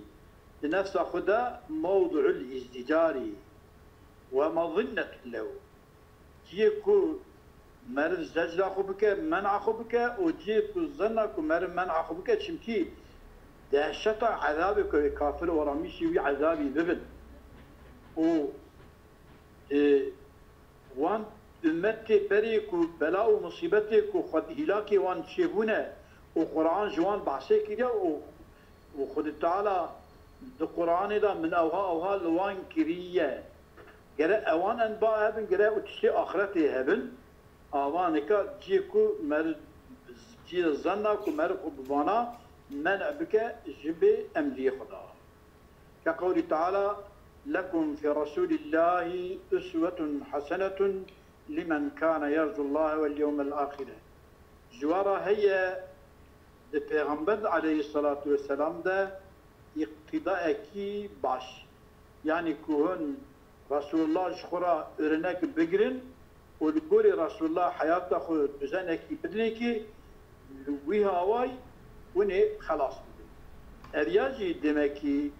di nefsa xwe de mewdu'ul îzdîcarî we mezinnetun lehu. Cihê ku meriv zecra xwe bike, men'a xwe bike û cihê ku zenna ku meriv men'a xwe bike, çimkî dehşeta ezabê ku wê kafir oramîşî wî ezabî bibin. Û, e, wan ummetê berê ku bela û musîbetê ku xwe hîlakê wan çêbûne û Quran ji wan behsê kiriye û, û Xwedê Teala di Quranê de min ewha ewha li wan kiriye. Gere ewan enba hebin, gere û tiştê axretê hebin. Avanika cihê ku mer-, cihê zenna ku meriv xwe bi vana men'e bike ji bê emriyê Xweda. Ke qewlî Teala, "Lekum fi Resulîllahî uswetun hasenetun limen kane yercullâhe wel yewmel âxire." Ji we re heye Pêxember de aleyhisselatu vesselam de îqtîdaekî baş. Yanî ku hûn Resulullah ji xwe re örnek bigirin û li gorî Resulullah heyata xwe duzenekî bidinê ki li wî hawayî hûn ê xelas bibin. Ev ya jî demekî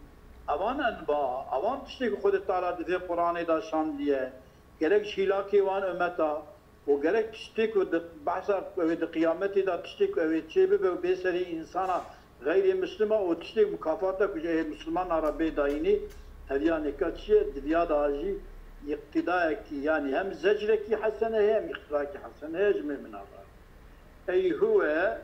evan enba, evan tiştê ku Xwedê Teala di vê Quranê de şandiye, gerek ji hîlakê wan ummeta û gerek tiştê ku di behsa ku ew ê di qiyametê de tiştê ku ew ê çêbibe û bê serê însana xeyrê mislima û tiştê mukafata ku ji ê mislimana re bê dayînê, ev ya nêka çi ye? Di viya de jî îqtîdayekî, yanî hem zecrekî hesene heye, hem îqtîdayekî hesene heye ji mêmina re. Ey huwe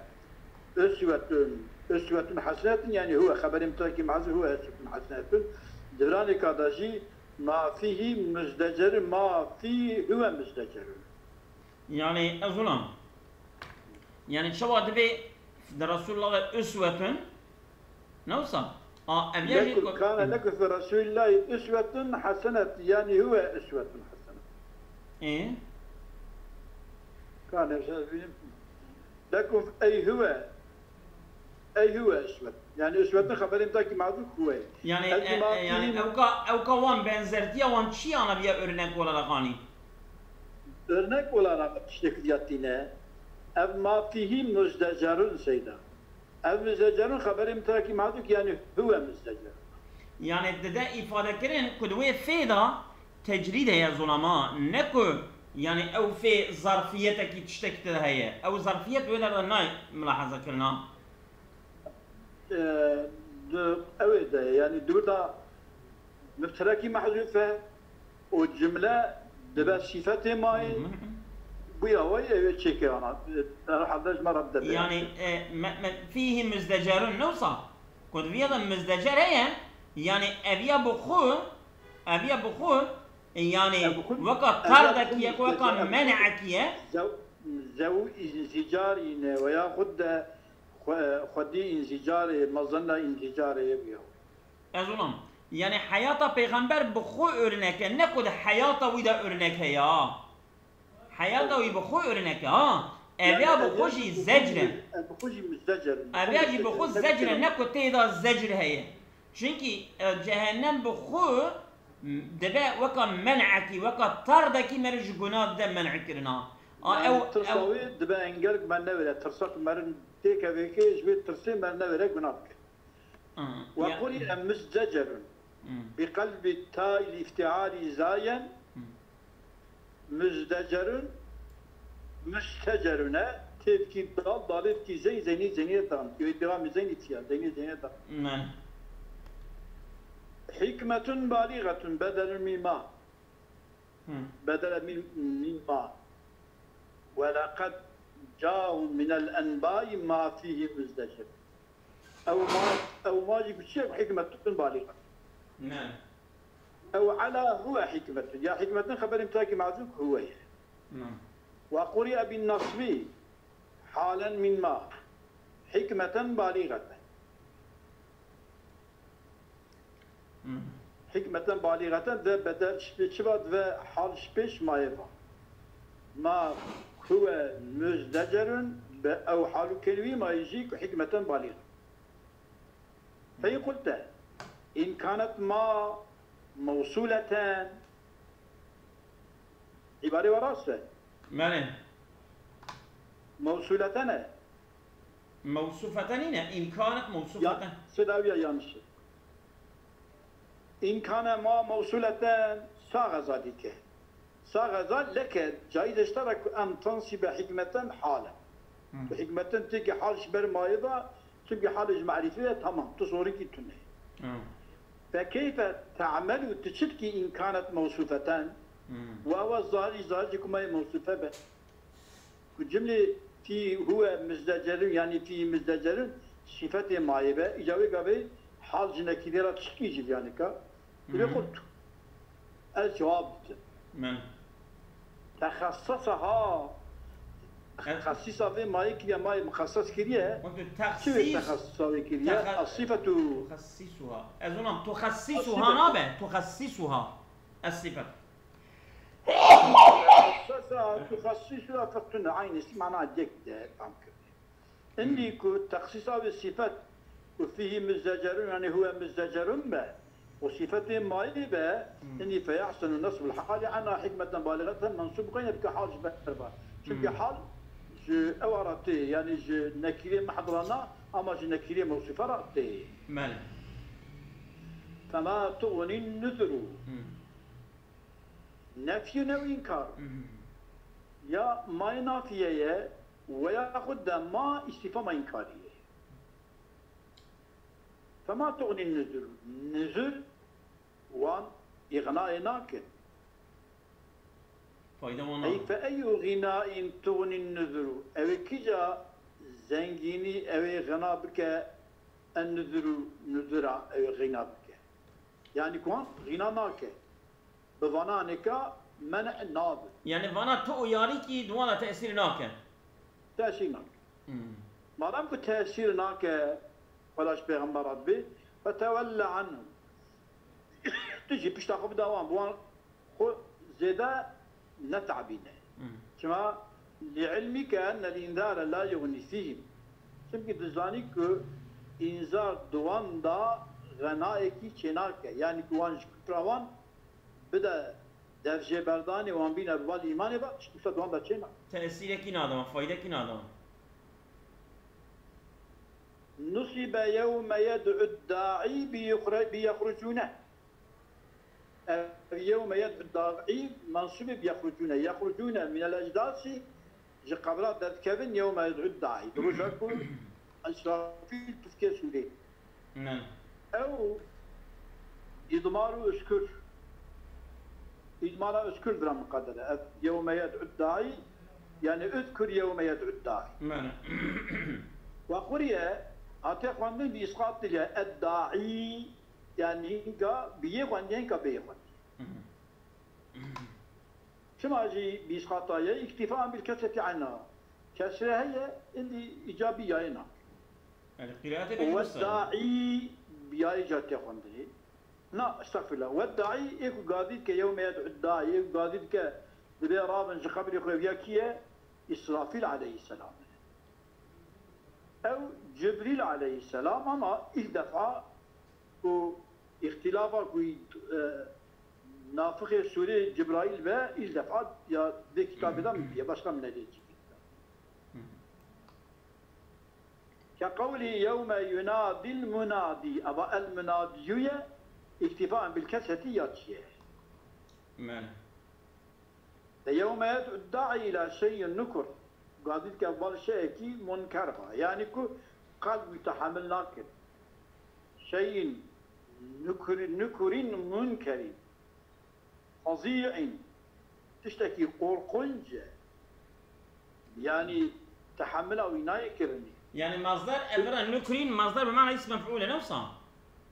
uswetun, uswetun hesenetun, yanî huwe xeberê mutlekî mehzû huwe uswetun hesenetun. Di viranêka de jî ma fîhî muzdecerun, ma fî huwe muzdecerun. Yanî ez wilam. Yanî çawa divê di Resulullah ve uswetun, ne wisa? A, ev ya jî Lekum ku kane lekum fi Resulillahî uswetun hesenet, yanî huwe uswetun hesenet. Ê? Kane, ez bînim. Lekum ey huwe. Ey huwe uswet. Yanî uswetun xeberê mutlekî mehzû huwe. Yanî, Ez e, ma e, yanî fîhî ewka, ewka wan benzertiya wan çi ana viya örnek olarak anî? Örnek olarak tiştek viya tîne. Ev ma fîhî muzdecerun seyda. Ev muzdecerun xeberê mutlekî mehzû ki yanî huwe muzdecerun. Yanî dide îfade kirin ku di wê fê de tecrîd heye zulama, ne ku yanî ew fê zarfiyetekî tiştekî tê de heye. Ew zarfiyet wê de nayê milahaza kirina. E, di, ew ê de, yanî di wir de mubtedekî mehzûf e û cumle dibe sîfetê mayê. Hı hı. Buya wayî ew ê çêkirana. Herhalde ji me re bide be. Yanî, e, me, me, fîhî muzdecerun ne wisa? Ku di viya de muzdecer heye, yanî ev ya bi xwe, ev ya bi xwe, e, yanî Ev bi xwe, weka ev ya bi tardekî xwe ye, weka muzdecer, ev bi xwe men'ekî ye. Zew-, zew înzîcarî ne, veya xwe de xwe-, xwedî înzîcarê, mezena înzîcarê ye viya. Ez wilam. Yanî heyata pêxember bi xwe örnek e, ne ku di heyata wî de örnek heye, ha. Heyata wî bi xwe örnek e, ha. Ev ya bi xwe jî zecr e. Ev bi xwe jî muzdecer. Ev ya jî bi xwe zecr e, ne ku tê de zecr heye. Çunkî, e, cehennem bi xwe dibe weka men'ekî, weka tardekî meriv ji guna dide men'kirina. A, yanî ew, tirsa ew wê dibe engel ku me newêre, tirsa ku meriv têkeve kê, ji wê tirsê me newêre guna bike. Hı. Ve ya- quri'e muzdecerun. Hı. Bi qelbi ta'il iftiali zayen. Hı. Muzdecerun, mustecerun e, têtkî dal, dalêtkî zey, zeynî, zeynîye dan. Yoy dewamî zeynî tiya, zeynî, zeynîye dan. Ne. Hikmetun balîxetun, bedelun mîn ma. Hı. Bedele mîn, mîn ma. Ve leqed câhum minel enbâi ma fîhî muzdecer. Ew ma, ew ma jî bi çi ye? Hikmetun balîxetun. Ne. Ew ala huwe hikmetun. Ya hikmetun xeberê mutlekî mehzûf huwe ye. Ne. Ve quri'e bin nasbi halen min ma. Hikmeten balîxeten. Hmm. Hikmeten balîxeten ve bedel şpê çi va ve hal şpê şmayê va. Ma huwe muzdecerun bi ew hal û kenwî ma jî ku hikmeten balîx. Fey qulte, in kanet ma mewsuleten. Îbarê we rast e. Belê. Mewsuleten e. Mewsufeten nîne, in kanet mewsufeten. Ya, sedawiya yanlış. In kane ma mewsuleten saxeza dike. Saxeza leke caiz eştara ku em tensibe hikmeten hale. Hı. Tu hikmeten têkî hal ji ber mayê da, çimkî halê ji merîfê ye, tamam, tu sorîkî tune. Hı. Fe keyfe te'melu, tu çi dikî in kanet mewsufeten? Hı. Wa wa zarî, zarî ku mayê mewsufe be. Ku cimlê fî huwe mizdecerun, yanî fî mizdecerun, sîfetê mayê be. Îca wê gavê hal ji nekîrê re tişkî jî viya nika. Hı hı. Lê qurt. Ez cewab didim. Men. Texessesaha. E- Xesîsa vê mayê kiriye, mayê mixesses kiriye. Wekî Çi wê texsîs-, texessusa wê kiriye? texe-, As-sîfetu. Tuxessisuha. Ez onam tuxessisuha As-sîfetu. nabe. Tuxessisuha. Xesesa, tuxessisu, efektun, aynı şey, mana yek de tam kirdi. Îndî ku texsîsa wê sîfet ku fîhî muzzecerun, yanî huwe muzzecerun be û sîfetê mayî be, îndî feyahsenu nesbul halî anha hikmeten baliğeten mensûb bikeyne bike hal ji ber ba. Çimkî hal ji ewa re tê, yanî ji nekîrê mehdra na, ama ji nekîrê mewsûfe re tê. Belê. Fema tuxnin nuzuru. Nefyû ne û înkar. Ya mayî nafiye ye, weya xwe de ma îstîfama înkarî ye. Fema tuxnin nuzur. Nuzur wan îxnayê nakin. Fayda wan Ey nabe. Fe eyû xînaîn tuxnin nuzuru. Ew ê kîja zengînî ew ê xina bike en nuzuru nuzura ew ê xîna bike. Yanî ku wan xîna nake. Bi vana neka men'e nabe. Yani vana tu û yarîkî di wan de tesîr nake. Tesîr nake. Hmm. Madem ku tesîr nake, wela ji pêxember re dibe, fetewelle anhum. Tu jî pişta xwe bide wan, bi wan xwe zêde netabîne. Hmm. Çima? Li ilmîke ennel înzare la yuxnî fîhim. Çimkî tu zanî ku înzar di wan de xenayekî çênake. Yanî ku wan ji kufra wan bide devjêberdanê wan bîne bi val îmanê ve, ji kufra di wan de çênake. Tesîrekî nade wan, faydekî nade wan. Nusibe yewme yed'u daî bi yuxre-, bi yexrucûne. Ev yewme yed'u daî mensûbê bi yexrucûne. Yexrucûne minel ecdasî, ji qebra derdikevin yewme yed'u daî. Di roja ku Îsrafîl pifkê sûrê. Ne. Ew îdmar û uskur. Îdmara uskur dira miqedere. Ev yewme yed'u daî, yani uskur yewme yed'u daî. Ne. Ve quriye, hatiye xwendin bi îsqat diliye. Ed daî, yani hinka bi yê xwendî, hinka bê yê xwendî. Çima jî bi îsqata ye? Îktîfaan bil kesreti anha. Kesre heye, îndî îcabî yayê nake. Yani qiraatê de Ve wisa. Daî bi yayê ca tê xwendinê. Na, estexfirullah. Ve daî ê ku gadî dike yewme yed'u daî, ê ku gadî dike dibe rabin ji qebrê xwe, ya kî ye? Îsrafîl aleyhisselam. Ew Cibrîl aleyhisselam ama ilk defa ku îxtilafa ku, e, nafixê sûrê Cibraîl be, ilk defa ya vê kitabê de min diye, başka min nedê cî. Ke qewlî yewme yunadil munadî, eva el munadiyû ye, îktîfaen bil kesreti ya çi ye? Belê. Ve yewme yed'u daî ila şeyin nukur. Gadî dike val şeyekî munker ba. Yani ku qalb wî tehemil nakin. Şeyin nukur-, nukurin munkerin. Fazî'in. Tiştekî qorqunc e. Yani tehemila wî nayê kirinê. Yani mazder evira nukurin, mazder bi mana ism mef'ul e, ne wisa?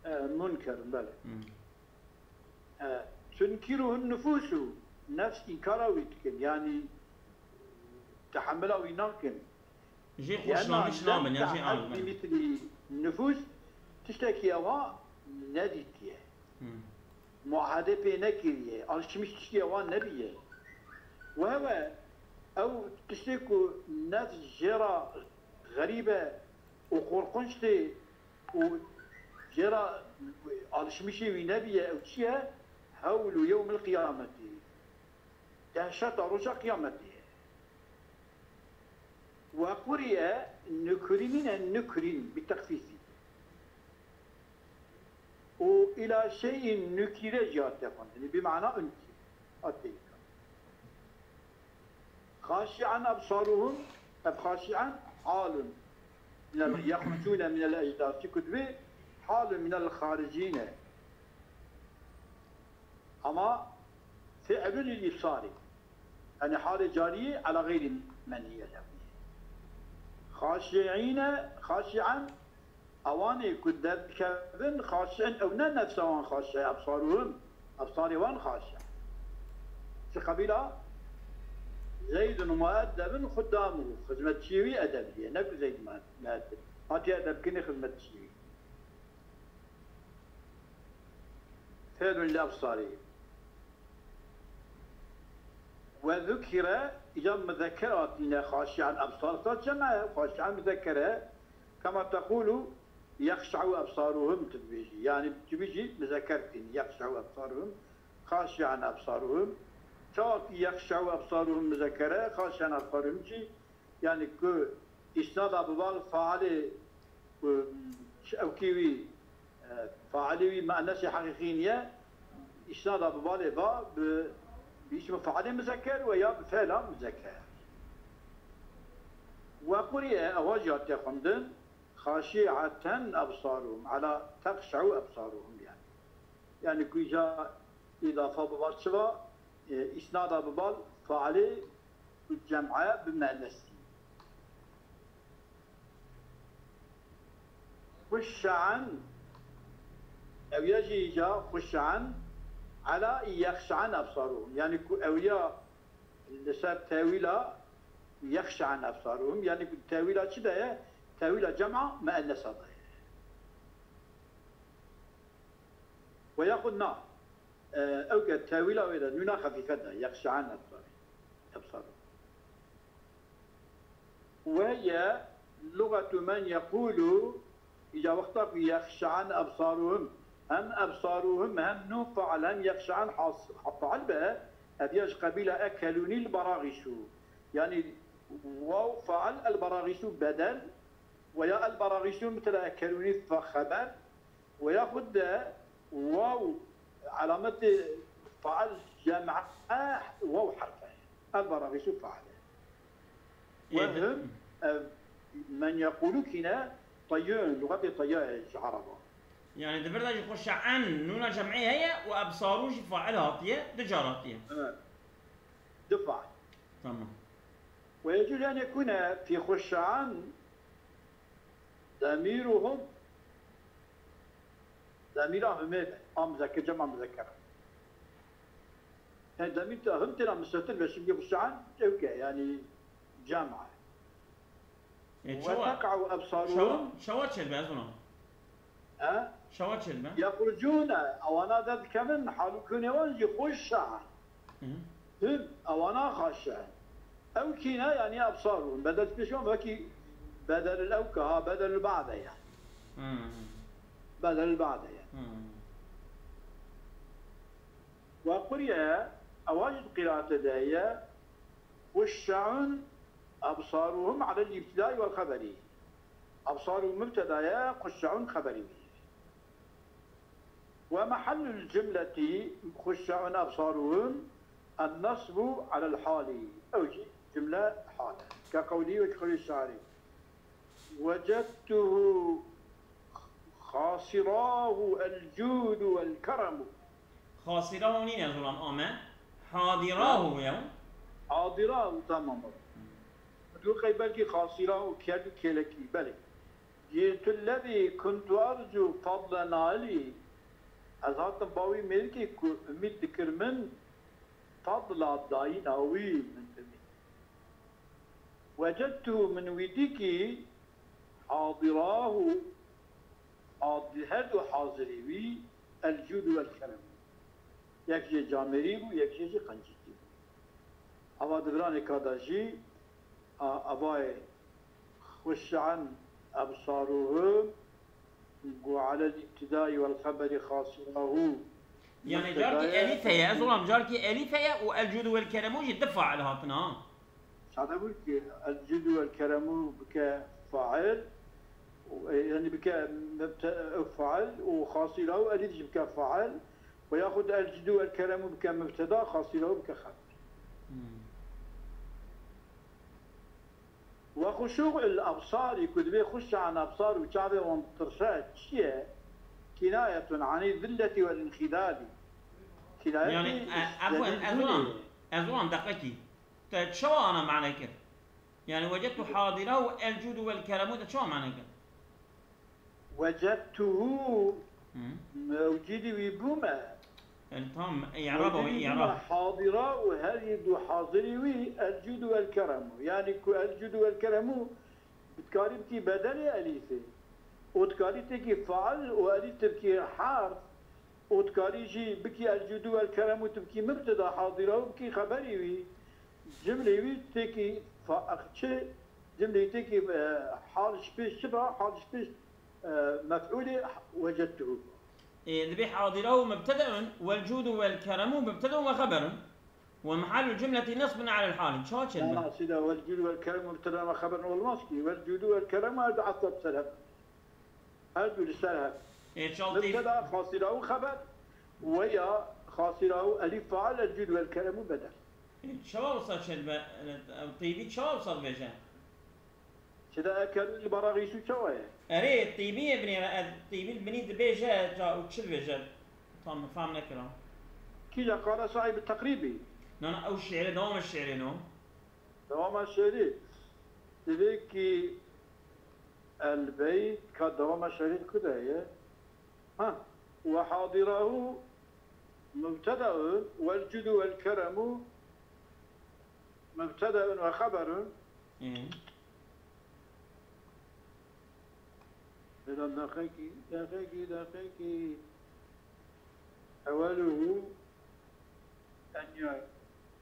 E, munkerin, belê. Hmm. E, tunkiruhun nufûsû, nefs înkara wî dikin, yanî tehemila wî nakin. Jê xweşnamiş nabin, yan jê alibin. Bimîslî nufûs tiştekî ewa nedîtiye. Hmm. Muahede pê nekiriye, alişmiş tiştî ewa nebiye. Wehewe, ew tiştê ku nefs jê re xerîb e û qorqunç tê, û jê re alişmişê wî nebiye, ew çi ye? Hewlu yewmil qiyametî. Dehşeta roja qiyametê ye. Ve quriye nukurinîne nukurin bi texfîfî. Û ila şeyin nukire jî hatiye xwendinê. Bi mana unkir. Hatiye Xaşi'an ebsaruhum, ev xaşi'an halun minel, yexrucûne minel ecdasi, ku divê halun minel xaricîne. Ama fi'lun lil îbsarî. Yani halê cariyê ala xeyrî menîye lewî. Xaşi'îne, xaşi'an, Ewanê ku derdikevin xaşi'in, ew ne nefsa wan xaşi'e, ebsaruhum, ebsarê wan xaşi'e. Ji qebîla Zeydun mueddebin xuddamuhu, xizmetçiyê wî edebî ye, ne ku Zeyd mueddeb. Hatiye edebkirinê xizmetçiyê wî. Fêlun li ebsarî. Ve zukire Îca muzekker hatîne, xaşi'an ebsar, sa cem e, xaşi'an muzekker e. Kema teqûlu, yexşe'u ebsaruhum, tu dibêjî. Yanî tu bêjî muzekker tîn, yexşe'u ebsaruhum, xaşi'an ebsaruhum. Çawa ki yexşe'u ebsaruhum muzekker e, xaşi'an ebsaruhum jî, yanî ku îsnada bi bal failê, ku ewkî wî, e, failê wî muennesê heqîqî niye, îsnada bi balê ba bi, bi îsmi failê muzekker we ya bi fela muzekker. Ve quriye, ewa jî hatiye xwendin, xaşi'eten ebsaruhum, ela teqşe'u ebsaruhum yani. Yani ku îca îdafa bi bal çi va, e, îsnada bi bal failê ku cem'e bi muennesî. Xuşşe'en, ew ya jî îca xuşşe'en, ela yexşe'en ebsaruhum. Yani ku ew ya li ser tewîla yexşe'en ebsaruhum. Yani ku tewîla çi de ye? Tewîla cem'a muennesa de ye. Ve yaxud na, e, ew ke tewîla wê de nûna xefîfe de, yexşe'en ebsar-, ebsaruhum. Ve ye lugetu men yeqûlu, îca wexta ku yexşe'en ebsaruhum, hem ebsaruhum, hem nûn fail, hem yexşe'en has-, fail be, ev ya ji qebîla ekelûnî li beraxîşû. Yanî waw fail el beraxîşû bedel, ve ya el beraxîşû mitela ekelûnî fe xeber, Ve yaxud de waw alametê fail cem'e, waw herf e. El beraxîşû fail e. Ê, Ve bi- him, ev, men yeqûlû kîne, teyê, luxetê teyê ji Ereba. Yani di vir de jî xuşşe'en nûna cem'ê heye û ebsarû jî fail hatiye, du car hatiye. Evet. Du fail. Tamam. Ve yecûz en yekûne fî xuşşe'en demîruhum, demîra humê be. A muzekker, cema muzekker. Yani demîr te him têna mustetir be, şimdi xuşşe'en ewke, yani cem e. E, Ve çawa, teqa'u ebsaruhum. Çawa, çawa çêdibe, ez ona? He? Çawa çêdibe? Yexrucûne, ewana derdikevin, halûkûnê wan jî xuşşe'en. Hı. Him, ewana xaşe. Ew kîne, yani ebsarûn. Bedel pêşan wekî bedelil ewke ha, bedelil ba'de yani. Hı. Bedelil ba'de yani. Hı. Ve quriye, ewa jî di qîraatê de ye, xuşşe'un ebsaruhum alel îbtidai vel xeberî. Ebsaru mubteda ye, xuşşe'un xeberî wî. Ve mehellul cumleti xuşşe'un ebsaruhum en-nesbu alel hali. Ew jî cumle hal e. Ke qewlî wek qewlî şairî. Wecedtuhu xasirahu el-cudu vel-keremu. Xasirahu nîne, ez olan ame. Hadirahu ya. Hadirahu, tamam. Tu qey belkî xasirahu kerdî kêlekî, belê. Cîtu lezî kuntu ercu fadle nailî. Ez hatim ba wî mêrikê ku umîd dikir min fadla dayîna wî min bimî. Wecedtuhu, min wî dîkî, hadirahu, had-, her du hazirî wî, el-cûdu wel-kerem. Yek jê camêrî bû, yek jê jî qencîtî bû. Ava di viranê ka de jî, a, avayê xuşşe'en ebsaruhum, ku alel îbtidai wel xeberi xasirahu. Yani carkî elîf heye, ez olam carkî elîf heye û el-cûdu wel-keremu jî du fail hatin ha. Sade bû ki el-cûdu wel-keremu bike fail, û, e, yani bike mebte-, e, fail û xasirahu elîf jî bike fail. Ve yaxud el-cûdu wel-keremu bike mubteda, xasirahu bike xeber. Hmm. Ve xuşû'ul ebsarî, ku divê xuşşe'en ebsar û çavê wan tirşe çi ye? Kinayetun anî zilleti wel inxidali. Kinayetî Yani, e, efwen, ez zelîlbûnê olan, ye. Ez olan deqekî. Te çawa ana mane kir? Yani, wecedtu hadirahu el-cûdu wel-keremu te çawa mane kir? Wecedtuhu, Hı. mewcîdî wî bûme. Yani tam, i'rab o, Mewcîdî bûme i'rab. Hadira û her yê du hazirî wî el-cûdu wel-keremu. Yani ku el-cûdu wel-keremu dikarî bikî bedelê elîfê. Û dikarî têkî fail û elîf têkî harf. Û dikarî jî bikî el-cûdu wel-keremu têkî mubteda, hadira û bikî xeberî wî. Cimlê wî têkî fa-, çi? Cimlê têkî, e, hal ji pêş çi ba? Hal ji pêş, e, mef'ûlê wecedtuhu. Ê, dibê hadirahu mubtedeun, vel cudu vel keremu mubtedeun ve xeberun. Ve mehallu cümleti nasbun alel hali. Çawa çêdibe? Ama sida vel cudu vel keremu mubtedeun ve xeberun olmaz ki. Vel cudu vel keremu her du atf ser hev. Her du li ser hev. Ê, çawa têb- Mubteda, xasirahu xeber, ve ya xasirahu elîf fail, el cudu vel keremu bedel. Ê, çawa wisa çêdibe? Ew têbî çawa wisa dibêje? Çi de ekelû li baraxîsû çawa ye? Erê, tîbî yê binêre, ez tîbî li binî dibêje, ca û çi dibêje? Tam min fam nekira. Kîja qala sahîb teqrîbî? Na, na, ew şi'rê, dewama şi'rê no. Dewama şi'rê. Divê kî el beyt ka dewama şi'rê ku de ye? Ha. Ve hadirahu mubtedaun vel cudu vel keremu mubtedaun ve xeberun. Ê. Bela deqekî, deqekî, deqekî. Eweluhu en ya-,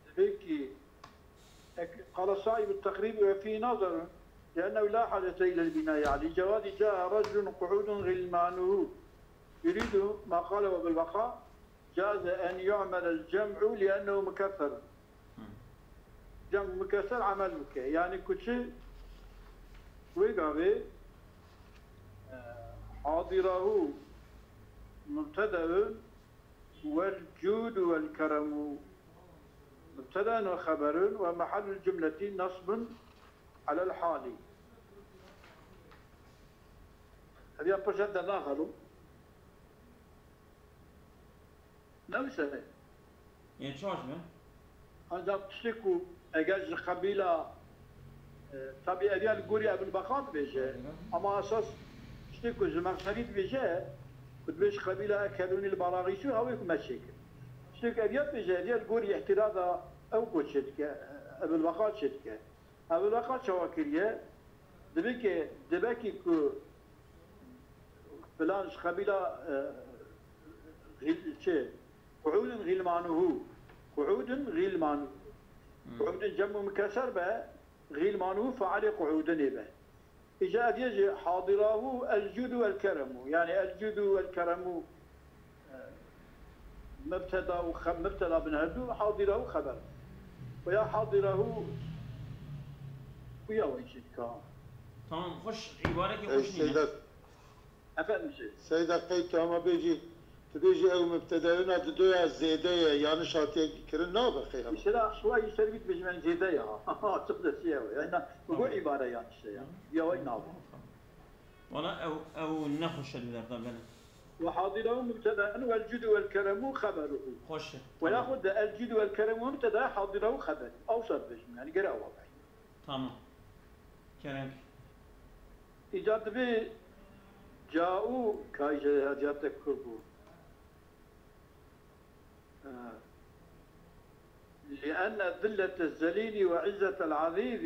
divê kî ek-, qala sahîb teqrîb ve fî nazarun. لأنه لا حاجة إلى البناء عليه. جوازي جاء رجل قعود غلمانه. يريد ما قاله أبو البقاء. جاز أن يعمل الجمع لأنه مكسر. Hı. Cem mukesser amel bike. Yani ku çi wê gavê, e, hadirahu mubtedaun vel cudu vel keremu mubtedaun ve xeberun ve mahallul cümleti nasbun alel hali. Ev ya pirşet dernaxelo. Ne wisa ye? Ê, çaş be? Ancak tiştê ku eger ji qebîla, e, tabî ev ya li gorî Ebul Beqa dibêje, ama esas tiştê ku Zemexşerî dibêje, ku dibê ji qebîla ekelûnî li baraxîsû hawê ku me çêkir. Tiştê ku ev ya dibêje, ev ya li gorî îhtîraza ew ku çêdike, Ebul Beqa çêdike. Ev laqal çawa kiriye? Dibe ke, dibe ki ku filan ji qebîla, e, xîl-, çi? Kuudun xîlmanuhu. Kuudun xîlmanuhu. Hmm. Kuudun cem û mukesser be, xîlmanuhu failê kuudunê be. Îca ev yê jî hadirahu el cudu el keremu. Yani el cudu el keremu Mebteda û xe-, mebteda bin her du, hadirahu xeber. Veya hadirahu, xuya we jî dika. Tamam, xweş, îbarekî Ey xweş nîne. Seyda, Efendim şey. Seyda, qey tu hema bêjî, tu bêjî ew mebtedayona didoya zêde ye, yanlış hatiye kirin, nabe qey hema. Mesela, xuya jî ser bît bêjim, yani zêde ya. Çok da şey ya. Yani, bu, bu Tamam. ibare yanlış ya. Hı. Ya, vay, nabe. Tamam. Wala ew, ew nexweş e li derda, belê. Ve hadirahu mubteda'un vel cudu vel keremu xeberuhu. Xweş e. Ve Tamam. yaxud de el cudu vel keremu mubteda hadirahu xeber. Ew ser dibêjim, yani gere ew be. Tamam. Kerem. Îca dibê ca'u kayje hacate ku bû. لأن ذلة الذليل وعزة العزيز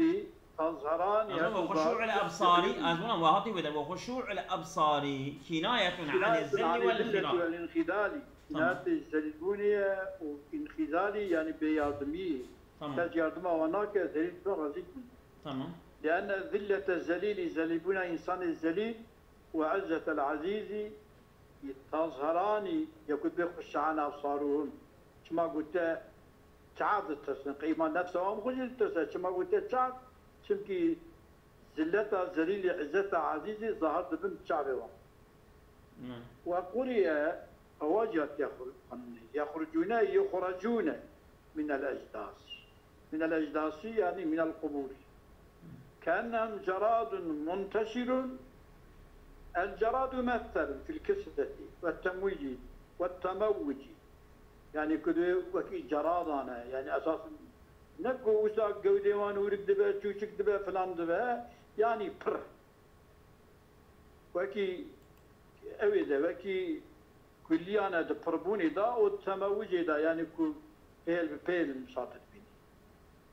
تظهران Ama ve huşû'ul ebsarî, ez buna ve hatî wê de, ve huşû'ul ebsarî kinayetun anil zilli vel inxidal. Kinayetê zelîlbûnê ye û înxidalî, yani bêyardimî. Tamam. Kes yardima wan nake, zelîl bin, rezîl bin. Tamam. لأن ذلة الذليل, zelîlbûna însanê zelîl, û izzetel azîzî, Tazheranî, ya ku dibê xuşe'an ebsaruhum. Çima gote çav ditirsin, qeyma nefsa wan xwe jî ditirse. Çima gote çav? Çimkî zilleta zelîlî, izzeta ezîzî zahir dibin çavê wan. Hmm. Ve quriye, ewa jî hatiye xwe-, xwendinê. Yexrucûne, yuxrecûne minel ecdasî. Minel ecdasî, yani minel qubûrî. Keennehum ceradun munteşirun. El ceradu mesderun fil kisveti ve temwicî ve temewwicî. Yani ku dê wekî ceradan e. Yani esas ne ku wisa gewdê wan hûrik dibe, çûçik dibe, filan dibe. Yani pir. Wekî ew ê de, wekî kulliyan e di pirbûnê de û temewicê de, yani ku pêl bi pêl in, şatir bînî.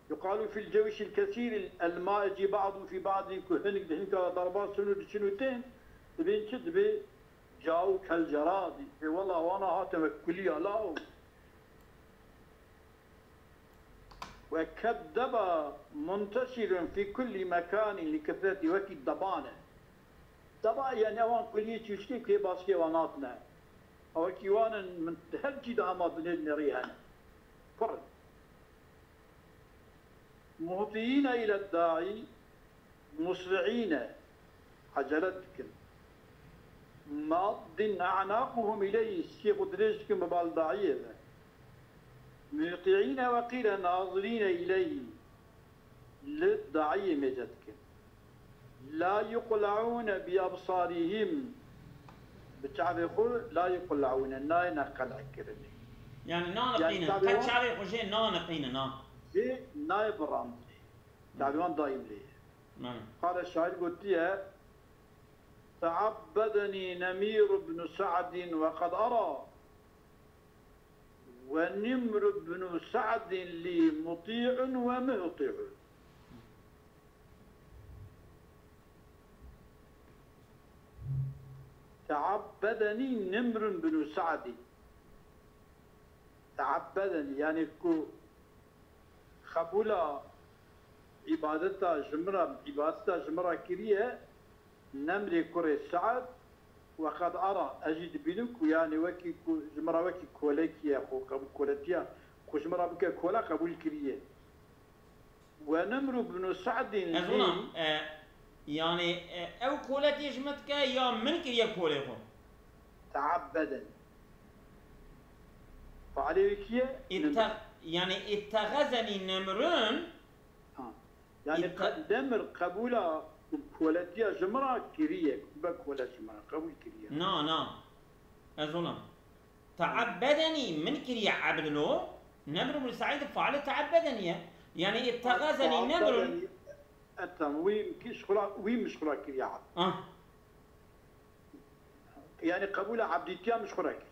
Yuqalu fil cewşil kesîr el ma ecî ba'du fî ba'dî, ku hinik di hinika de derbas in û diçin û tên, dibên çi? Dibê caw kel ceradî. Ê wela wana hatin wek kulî ya law. وكالدبا منتشر في كل مكان لكثرته، wekî deban e. Deba, yani ewan kuliyê çûçikê ku yê baskê wan hatine. Ew wekî wan in, min her cî de hema dinê dinêrî hene. Pir in. مهطعين إلى الداعي مسرعين، ecele dikin. ماض أعناقهم إليه، sikê xwe dirêj dikin bi bal daiyê ve. مهطعين وقيل ناظرين إليه، li daiyê mêze dikin. لا يقلعون بأبصارهم، bi çavê xwe, لا يقلعون، nayêne qel'kirinê. Yani naniqînin, Yani çavê qet wan çavê xwe jê naniqînin, ha. Jê nayê birandinê. Çavê wan daîm lê ye. Mem. Qala şair gotiye, تعبدني نمر بن سعد وقد أرى، ونمر بن سعد لي مطيع ومهطع. تعبدني نمر بن سعد. Te'ebbedenî, yanî ku qebûla îbadeta ji min re, îbadeta ji min re kiriye, Nemrê kurê Se'd, we qed ara, ez jî dibînim ku, yanî wekî ku ji min re wekî kolekî ye, xwe qebûl, koletiya ku ji min re bike kola qebûl kiriye. We Nemr bnu Se'dîn Ez lî wilam, e, yani, e, ew koletiyê ji min dike ya min kiriye kolê xwe? Te'ebbeden. Fealê wî kî ye? Nemr. İtte-, yani ittehazenî Nemrun. Ha. Yani İtte- qe-, Nemr qebûla koletiya ji min re kiriye, be kole ji min re qebûl kiriye. Na, na. Ez wilam. Te'ebbedenî min kiriye ebdin o. Nemr bnu Se'îd fealê te'ebbedenî ye. Yani ittehazenî Nemrun. Te'ebbedenî, e, tamam, wî min kî ji xwe re, wî min ji xwe re kiriye ebd. Ah. Yani qebûla ebdîtiya min ji xwe re kir.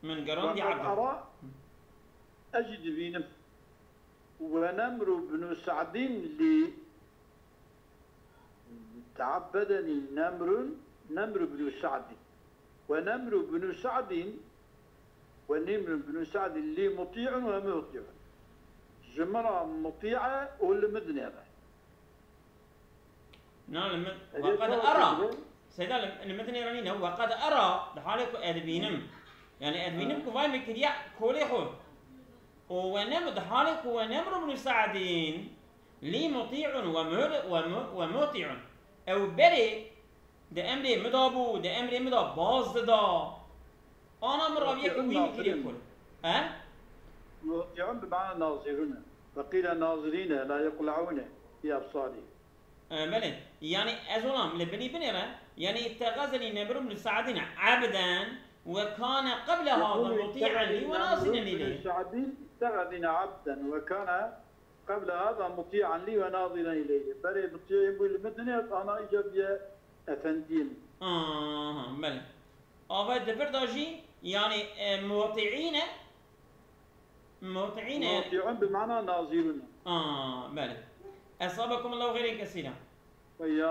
Min gerandî Weqad ebdin. Ara, ez jî dibînim. We Nemr bnu Se'dîn lî te'ebbedenî Nemrun, Nemr bnu Se'dîn. We Nemr bnu Se'dîn, we Nemr bnu Se'dîn lî mutî'un we muhti'un. Ji min re mutî e û li min dinêre. Na, li min, Ecê we qed çawa ara. Kiriye? Seyda, li, li min dinêre nîne, we qed ara, di halê ku ez dibînim. Yani ez dibînim Ha. ku vay min kiriye kolê xwe. Û we Nemr, di halê ku we Nemr bnu Se'dîn, lî mutî'un we mu-, we mu-, we mutî'un. Ew berê di emrê min de bû, di emrê min de baz dida. Ana min raviye ku wî min kiriye kol. He? Mutî'un bi mana nazirun e. Ve qîle nazirîne, la yuqla'ûne, bi ebsarî. E, belê. Yani ez wilam li binî binêre. Yani ittehazenî Nemr bnu Se'dîn ebden ve kâne qeble hâza mutî'en lî ve nazîren îleyh. Se'dîn ittehazenî ebden ve kâne Qebla hada mutî'an lî ve nazîren îleyh. Berê mutî'ê bû li min dinêrt, ana îca biye efendiyê min. Aha, belê. Ava di vir de jî, yani, e, mutî'în e. Mutî'în e. Mutî'ûn bi mana nazîrûn e. Aa, belê. Esabekumullahu xeyrên kesîra. Ve yan